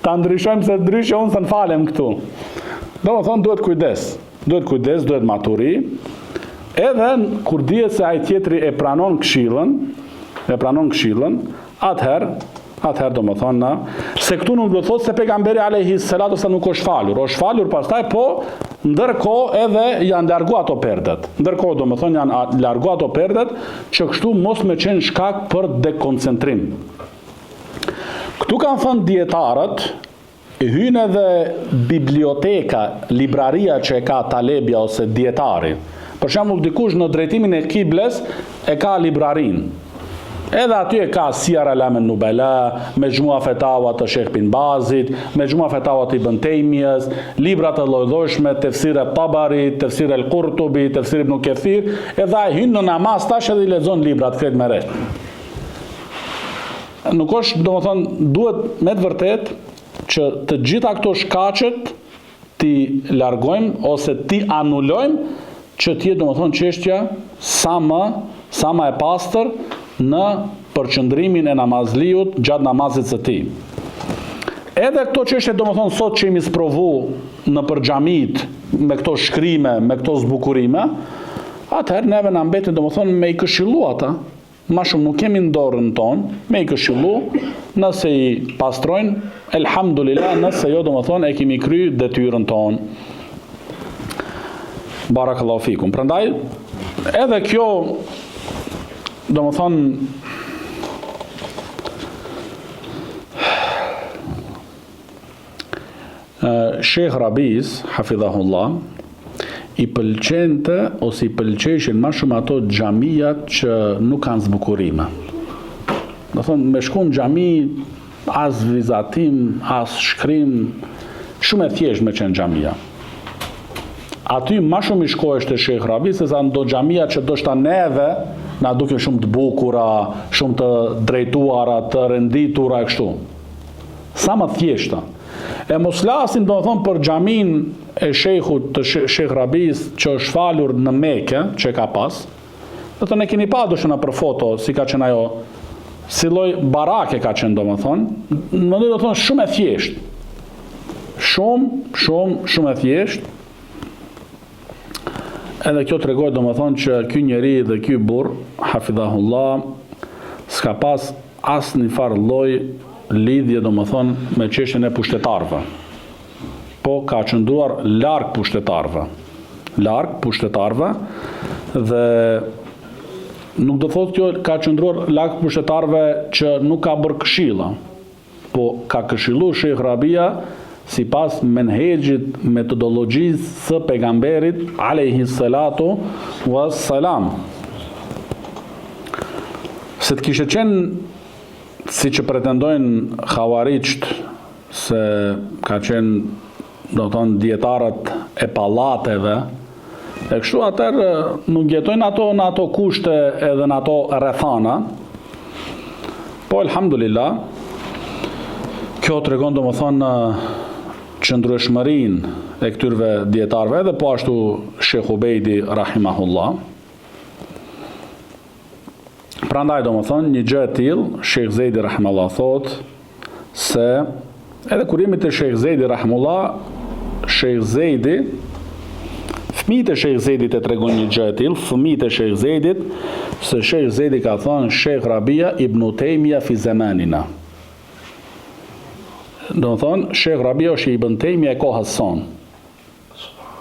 ta ndryshojmë se ndryshe unë s'un falem këtu. Domethonë, duhet kujdes, duhet kujdes, duhet maturi, edhe kur dihet se ai tjetri e pranon këshillën, e pranon këshillën, atëherë, atëherë domethonë, se këtu nuk do të thotë se pejgamberi alejhi salatu selam nuk është falur, është falur pastaj, po ndërkohë edhe janë largu ato perdet. Ndërkohë domethonë janë largu ato perdet që kështu mos me qenë shkak për dekoncentrim. Këtu kanë thënë dijetarët, hyn edhe biblioteka, libraria që e ka talebja ose dijetari. Për shembull, dikush në drejtimin e kibles e ka librarinë. Edhe aty e ka Sijar Alamin Nubela, Mexhmua Fetawa të Shejh Bin Bazit, Mexhmua Fetawa të Ibn Tejmijes, libra të llojllojshme, Tefsir et-Tabari, Tefsir el-Kurtubi, Tefsir Ibn Kethir, edhe ai hyn në namaz tash edhe i lexon librat krejt me radhë. Nuk është, domethonë, duhet me të vërtetë që të gjitha këto shkaqet t'i largojmë ose t'i anulojmë që të jetë domethonë çështja sa më sa më e pastër në përqendrimin e namazliut gjatë namazit së tij. Edhe këto çështje domethonë sot që jemi sprovu nëpër xhamitë me këto shkrime, me këto zbukurime, atëherë neve na mbetet domethonë me i këshillu ata. Ma shumë nuk kemi në dorën tonë, me i këshillu, nëse i pastrojnë, elhamdulillah, nëse jo, domethonë, e kemi kry detyrën tonë. Barakallahu fikum. Prandaj, edhe kjo, domethonë, Shejh Rabis, hafidhahullah, i pëlqente ose i pëlqejshin ma shumë ato xhamiat që nuk kanë zbukurime. Domethonë, me shku në xhami, as vizatim, as shkrim, shumë e thjeshtë me qenë xhamia. Aty ma shumë i shkohesh te Shejh Rabi, sesa në do xhamia që ndoshta neve, na duken shumë të bukura, shumë të drejtuara, të renditura, e kështu. Sa më thjeshta. E mos flasim domethënë për xhaminë e shejhut të Shejh Rabis që është falur në Mekë, që e ka pas. Domethënë e keni pa ndoshta nëpër foto si ka qenë ajo si lloj barake ka qenë domethënë, mendoj domethënë shumë e thjeshtë. Shumë, shumë, shumë e thjeshtë. Edhe kjo tregoi domethënë që ky njeri dhe ky burrë, hafidhahullah, s'ka pas asnjë farë lloj lidhje domethënë me çështjen e pushtetarëve. Po ka qëndruar larg pushtetarëve. Larg pushtetarëve dhe nuk do thotë kjo ka qëndruar larg pushtetarëve që nuk ka bërë këshilla. Po ka këshillu Shejh Rabia sipas menhexhit metodologjisë së pejgamberit alejhi salatu wa salam. Se të kishte qenë siç pretendojnë havarixhët se ka qenë domethënë dijetarët e pallateve e kështu atëherë nuk jetojnë ato në ato kushte edhe në ato rrethana po elhamdulillah kjo tregon domethënë qëndrueshmërinë e këtyrve dijetarëve edhe po ashtu Shejh Ubejdi rahimahullah Prandaj domethënë një gjë e tillë, Shejh Zejdi rahimahullah thotë se edhe kur jemi te Shejh Zejdi rahimahullah, Shejh Zejdi fëmijët e Shejh Zejdit e tregojnë një gjë e tillë, fëmijët e Shejh Zejdit se Shejh Zejdi ka thënë Shejh Rabia ibn Tejmija fi zemanina. Domethënë Shejh Rabia është Ibn Tejmija e kohës sonë.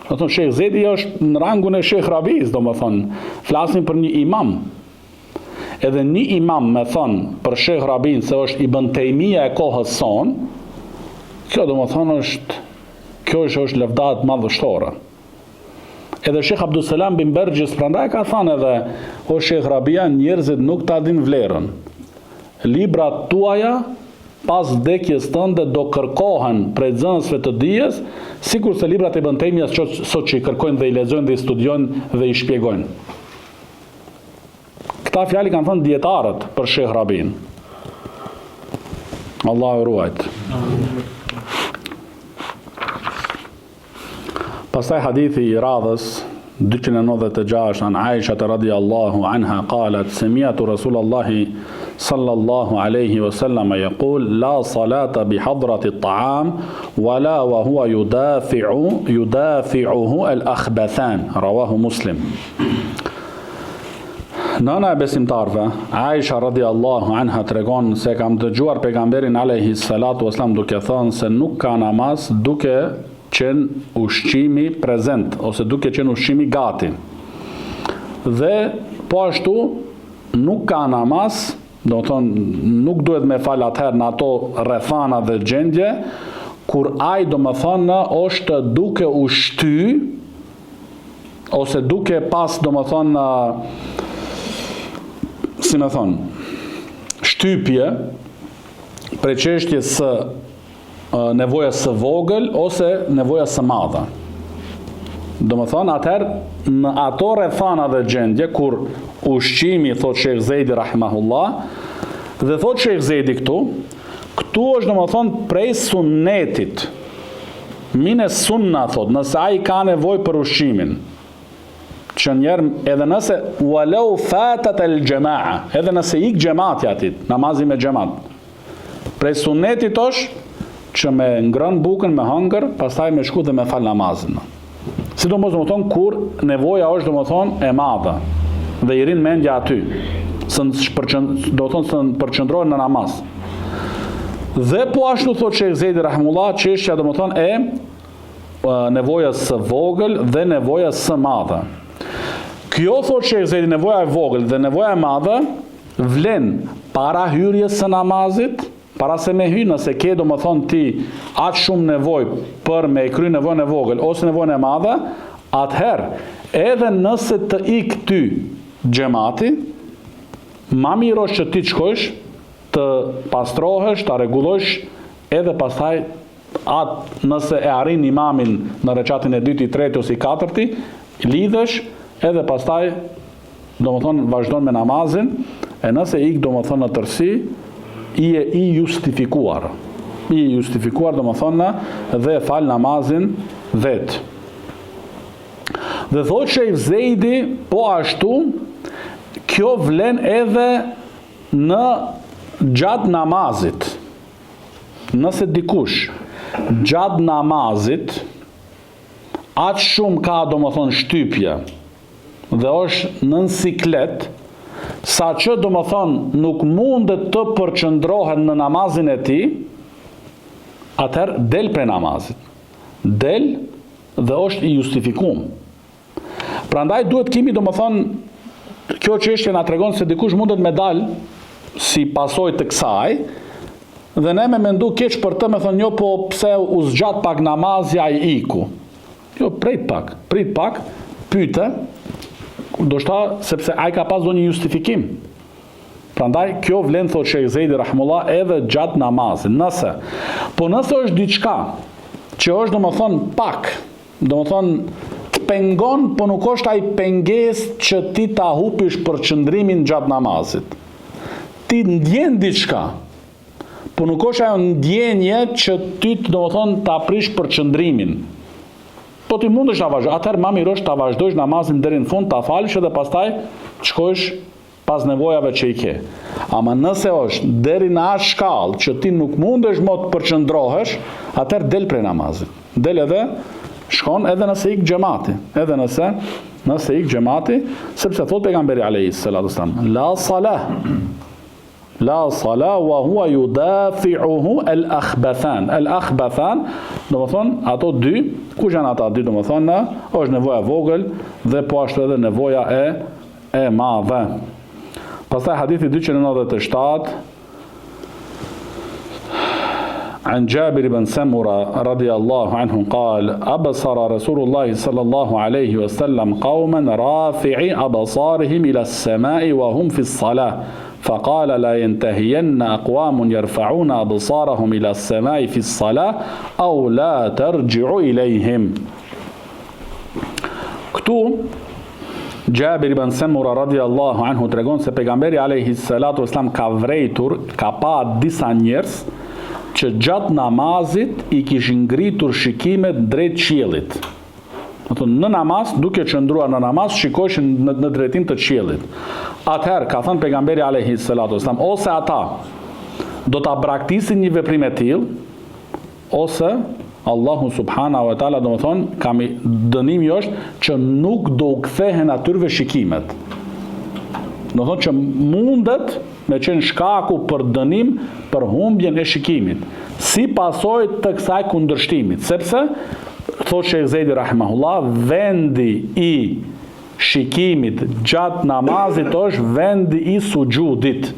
Domethënë, Shejh Zejdi është në rangun e Shejh Rabis, domethënë, flasim për një imam. Edhe një imam me thënë për Shejh Rabin se është Ibn Tejmija e kohës sonë, kjo domethënë është, kjo është, është lëvdatë madhështore. Edhe Shejh Abdusselam bin Berxhis prandaj ka thënë edhe, o Shejh Rabia, njerëzit nuk ta din vlerën. Librat tuaja pas vdekjes tënde do kërkohen prej nxënësve të dijes, sikurse librat e Ibn Tejmijas sot që i kërkojnë dhe i lexojnë dhe i studiojnë dhe i shpjegojnë. Këta fjalë i kanë thënë dijetarët për Shejh Rabin. Allahu e ruajt. Pastaj hadithi i radhës 296 an Aisha radiallahu anha qalat sami'tu Rasulallahi sallallahu alayhi wa sallam yaqul la salata bi hadrati at-ta'am wala wa huwa yudafi'u yudafi'uhu al-akhbathan rawahu Muslim Nëna e besimtarëve, Aisha radiallahu anha tregon se kam dëgjuar pejgamberin alayhi salatu wasalam duke thënë se nuk ka namaz duke qenë ushqimi prezent ose duke qenë ushqimi gati. Dhe po ashtu nuk ka namaz, domethënë nuk duhet me fal atëherë në ato rrethana dhe gjendje kur ai domethënë është duke u shty ose duke pas, domethënë, si me thonë, shtypje prej çështjes së nevojës së vogël ose nevojës së madhe. Domethënë, atëherë, në ato rrethana dhe gjendje, kur ushqimi, thot Shejh Zejdi, rahimahullah, dhe thot Shejh Zejdi këtu, këtu është, domethënë, prej sunnetit, Mine sunna thotë, nëse ai ka nevojë për ushqimin, që njerë edhe nëse walau fatat el jamaa, edhe nëse ik xhemati atij, namazi me xhemat. Prej sunnetit është që me ngrën bukën me hëngër, pastaj me shku dhe me fal namazin. Sidomos domethënë kur nevoja është domethënë e madhe dhe i rrin mendja aty, s'e domethënë s'e përqendrohet në namaz. Dhe po ashtu thotë Shejh Zejdi rahimullah, çështja domethënë e nevojës së vogël dhe nevojës së madhe. Kjo thotë Shejh Zejdi nevoja e vogël dhe nevoja e madhe vlen para hyrjes së namazit, para se me hy, nëse ke domethënë ti aq shumë nevojë për me e kry nevojën e vogël ose nevojën e madhe, atëherë edhe nëse të ik ty xhemati, ma mirë është që ti të shkojsh të pastrohesh, ta rregullojsh edhe pastaj atë nëse e arrin imamin në reqatin e dytë, i treti ose i katërti, lidhesh edhe pastaj domethënë vazhdon me namazin, e nëse ik domethënë në tërësi, je i justifikuar. I justifikuar, domethënë, dhe e fal namazin vetë. Dhe thotë Shejh Zejdi, po ashtu, kjo vlen edhe në gjatë namazit. Nëse dikush gjatë namazit, aq shumë ka domethënë shtypje, dhe është nën siklet, saqë domethënë nuk mundet të përqendrohet në namazin e tij, atëherë del prej namazit. Del dhe është i justifikum. Prandaj duhet kemi domethënë kjo çështje na tregon se dikush mundet me dal si pasojë të kësaj dhe ne me mendu keq për të me thonë jo po pse u zgjat pak namazi ai iku. Jo, prit pak, prit pak, pyte, ndoshta sepse ai ka pas ndonjë justifikim. Prandaj kjo vlen thotë Shejh Zejdi rahimullah edhe gjatë namazit. Nëse, po nëse është diçka që është domethënë pak, domethënë të pengon, po nuk është ai pengesë që ti ta hupish përqendrimin gjatë namazit. Ti ndjen diçka, po nuk është ajo ndjenje që ty domethënë ta prish përqendrimin. Po ti mundesh ta vazhdosh, atëherë ma mirë është ta vazhdosh namazin deri në fund, ta falësh edhe pastaj të shkojsh pas nevojave që i ke. Ama nëse është deri në atë shkallë që ti nuk mundesh më të përqendrohesh, atëherë del prej namazit. Del edhe shkon edhe nëse ik xhemati, edhe nëse nëse ik xhemati, sepse thot pejgamberi alayhi salatu wasallam, la salah La sala wa huwa yudafi'uhu al akhbathan. Al akhbathan, domethënë ato dy, kush janë ata dy domethënë, është nevoja e vogël dhe po ashtu edhe nevoja e e madhe. Pastaj hadithi 297 عن جابر بن سمرة رضي الله عنه قال أبصر رسول الله صلى الله عليه وسلم قوما رافعي أبصارهم إلى السماء وهم في الصلاة فقال لا ينتهين أقوام يرفعون أبصارهم إلى السماء في الصلاة أو لا ترجع إليهم Këtu Xhabir ibn Semura radiallahu anhu tregon se pejgamberi alayhi salatu wasalam ka vrejtur, ka pa disa njerëz që gjatë namazit i kishin ngritur shikimet drejt qiellit. Domethënë në namaz, duke qëndruar në namaz, shikojshin në, në drejtim të qiellit. Atëherë ka thënë pejgamberi alayhi salatu wasalam, ose ata do ta braktisin një veprim e tillë, Ose, Allahu subhanahu wa taala domethënë, ka mi, dënimi është që nuk do u kthehen atyrve shikimet. Domethënë që mundet me qenë shkaku për dënim për humbjen e shikimit, si pasojë të kësaj kundërshtimit, sepse thotë Shejh Zejdi rahimahullah, vendi i shikimit gjatë namazit është vendi i suxhudit.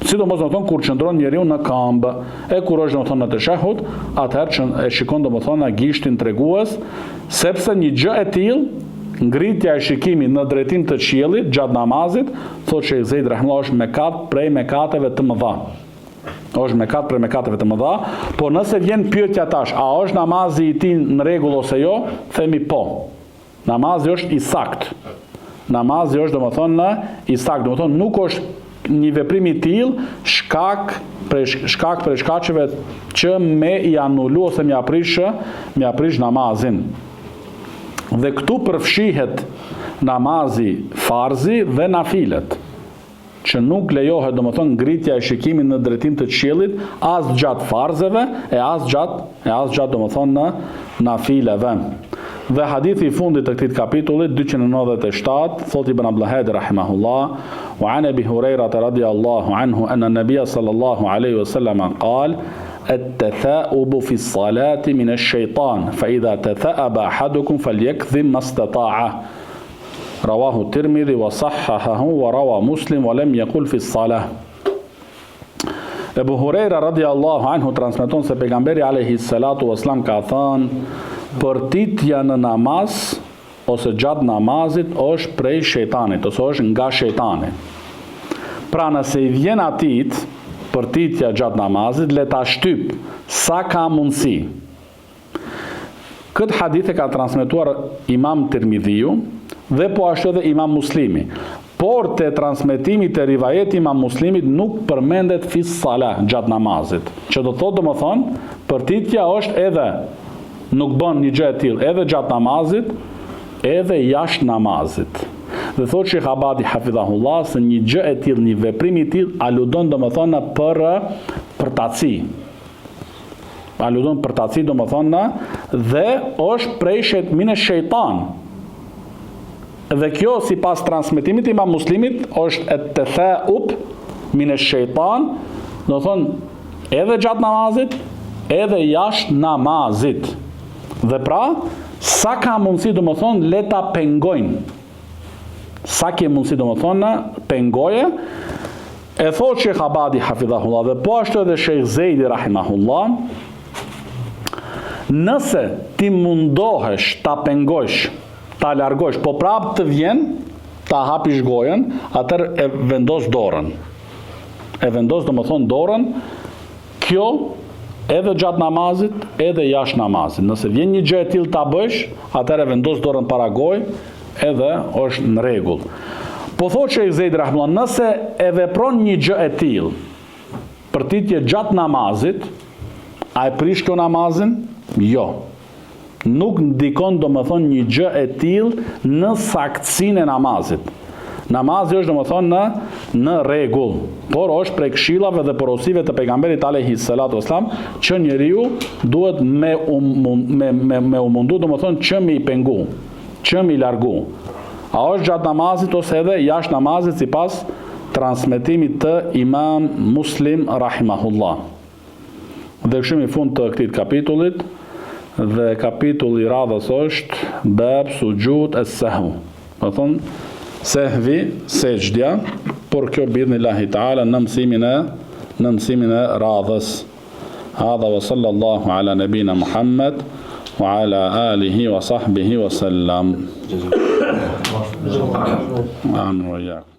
Sidomos domethënë kur qëndron njeriu në këmbë, e kur është domethënë në teshehud, atëherë që e shikon domethënë gishtin tregues, sepse një gjë e tillë, ngritja e shikimit në drejtim të qiellit gjatë namazit, thotë Shejh Zejd rahimullah është mekat prej mekateve të mëdha. Është mekat prej mekateve të mëdha, por nëse vjen pyetja tash, a është namazi i tij në rregull ose jo, themi po. Namazi është i saktë. Namazi është domethënë i saktë, domethënë nuk është një veprim i tillë shkak prej shkak prej shkaqeve që me i anulu ose me ia prish, me ia prish namazin. Dhe këtu përfshihet namazi farzi dhe nafilet. që nuk lejohet domethënë ngritja e shikimit në drejtim të qiellit as gjatë farzeve e as gjatë e as gjatë domethënë në nafileve. Dhe hadithi i fundit të këtij kapitulli 297 thotë Ibn Abdul Hadi rahimahullah wa an Abi Hurairah radhiyallahu anhu anna an-nabiy sallallahu alayhi wa sallam qala التثاؤب في الصلاة من الشيطان فإذا تثاءب أحدكم فليكظم ما استطاع Rawahu Tirmidhi wa sahhahahu wa rawa Muslim wa lem yaqul fi salah. Ebu Hurejra radiallahu anhu transmeton se pejgamberi alayhi salatu wasalam ka thënë përtitja në namaz ose gjatë namazit është prej shejtanit ose është nga shejtani. Pra nëse i vjen atij përtitja gjatë namazit, le ta shtyp sa ka mundësi. Këtë hadith e ka transmetuar Imam Tirmidhiu dhe po ashtu edhe Imam Muslimi. Por te transmetimi te rivajeti Imam Muslimit nuk përmendet fi sala gjatë namazit. Që do të thotë domethënë, përtitja është edhe nuk bën një gjë e tillë edhe gjatë namazit, edhe jashtë namazit. Dhe thotë Shejh Abadi hafidhahullah se një gjë e tillë, një veprim i tillë aludon domethënë për përtaci. Aludon përtaci domethënë dhe është prej shet mine shejtan. Dhe kjo sipas transmetimit të Imam Muslimit është et-tethaub mine shejtan, domethënë edhe gjatë namazit, edhe jashtë namazit. Dhe pra, sa ka mundësi domethënë le ta pengojnë. Sa ke mundësi domethënë pengoje, E thotë Shejh Abadi hafidhahullah dhe po ashtu edhe Shejh Zejdi rahimahullah, nëse ti mundohesh ta pengojsh, ta largojsh, po prapë të vjen ta hapish gojën, atëherë e vendos dorën. E vendos domethënë dorën, kjo edhe gjatë namazit, edhe jashtë namazit. Nëse vjen një gjë e tillë ta bësh, atëherë e vendos dorën para gojë, edhe është në rregull. Po thotë Shejh Zejdi rahimullah, nëse e vepron një gjë e tillë, përtitje gjatë namazit, a e prish kjo namazin? Jo. Nuk ndikon domethënë një gjë e tillë në saktësinë e namazit. Namazi është domethënë në në rregull, por është prej këshillave dhe porosive të pejgamberit alayhi salatu wasalam që njeriu duhet me u me me, me u mundu domethënë që me i pengu, që me i largu. A është gjatë namazit ose edhe jashtë namazit sipas transmetimit të Imam Muslim rahimahullah. Dhe kështu jemi fund të këtij kapitullit dhe kapitulli i radhës është Bab Sujud es-Sahw. Domethënë sehvi, sexhdja, por kjo biidhnillahi taala në mësimin e në mësimin e radhës. Hadha wa sallallahu ala nabina Muhammed wa ala alihi wa sahbihi wa sallam. Amin wa iyyakum.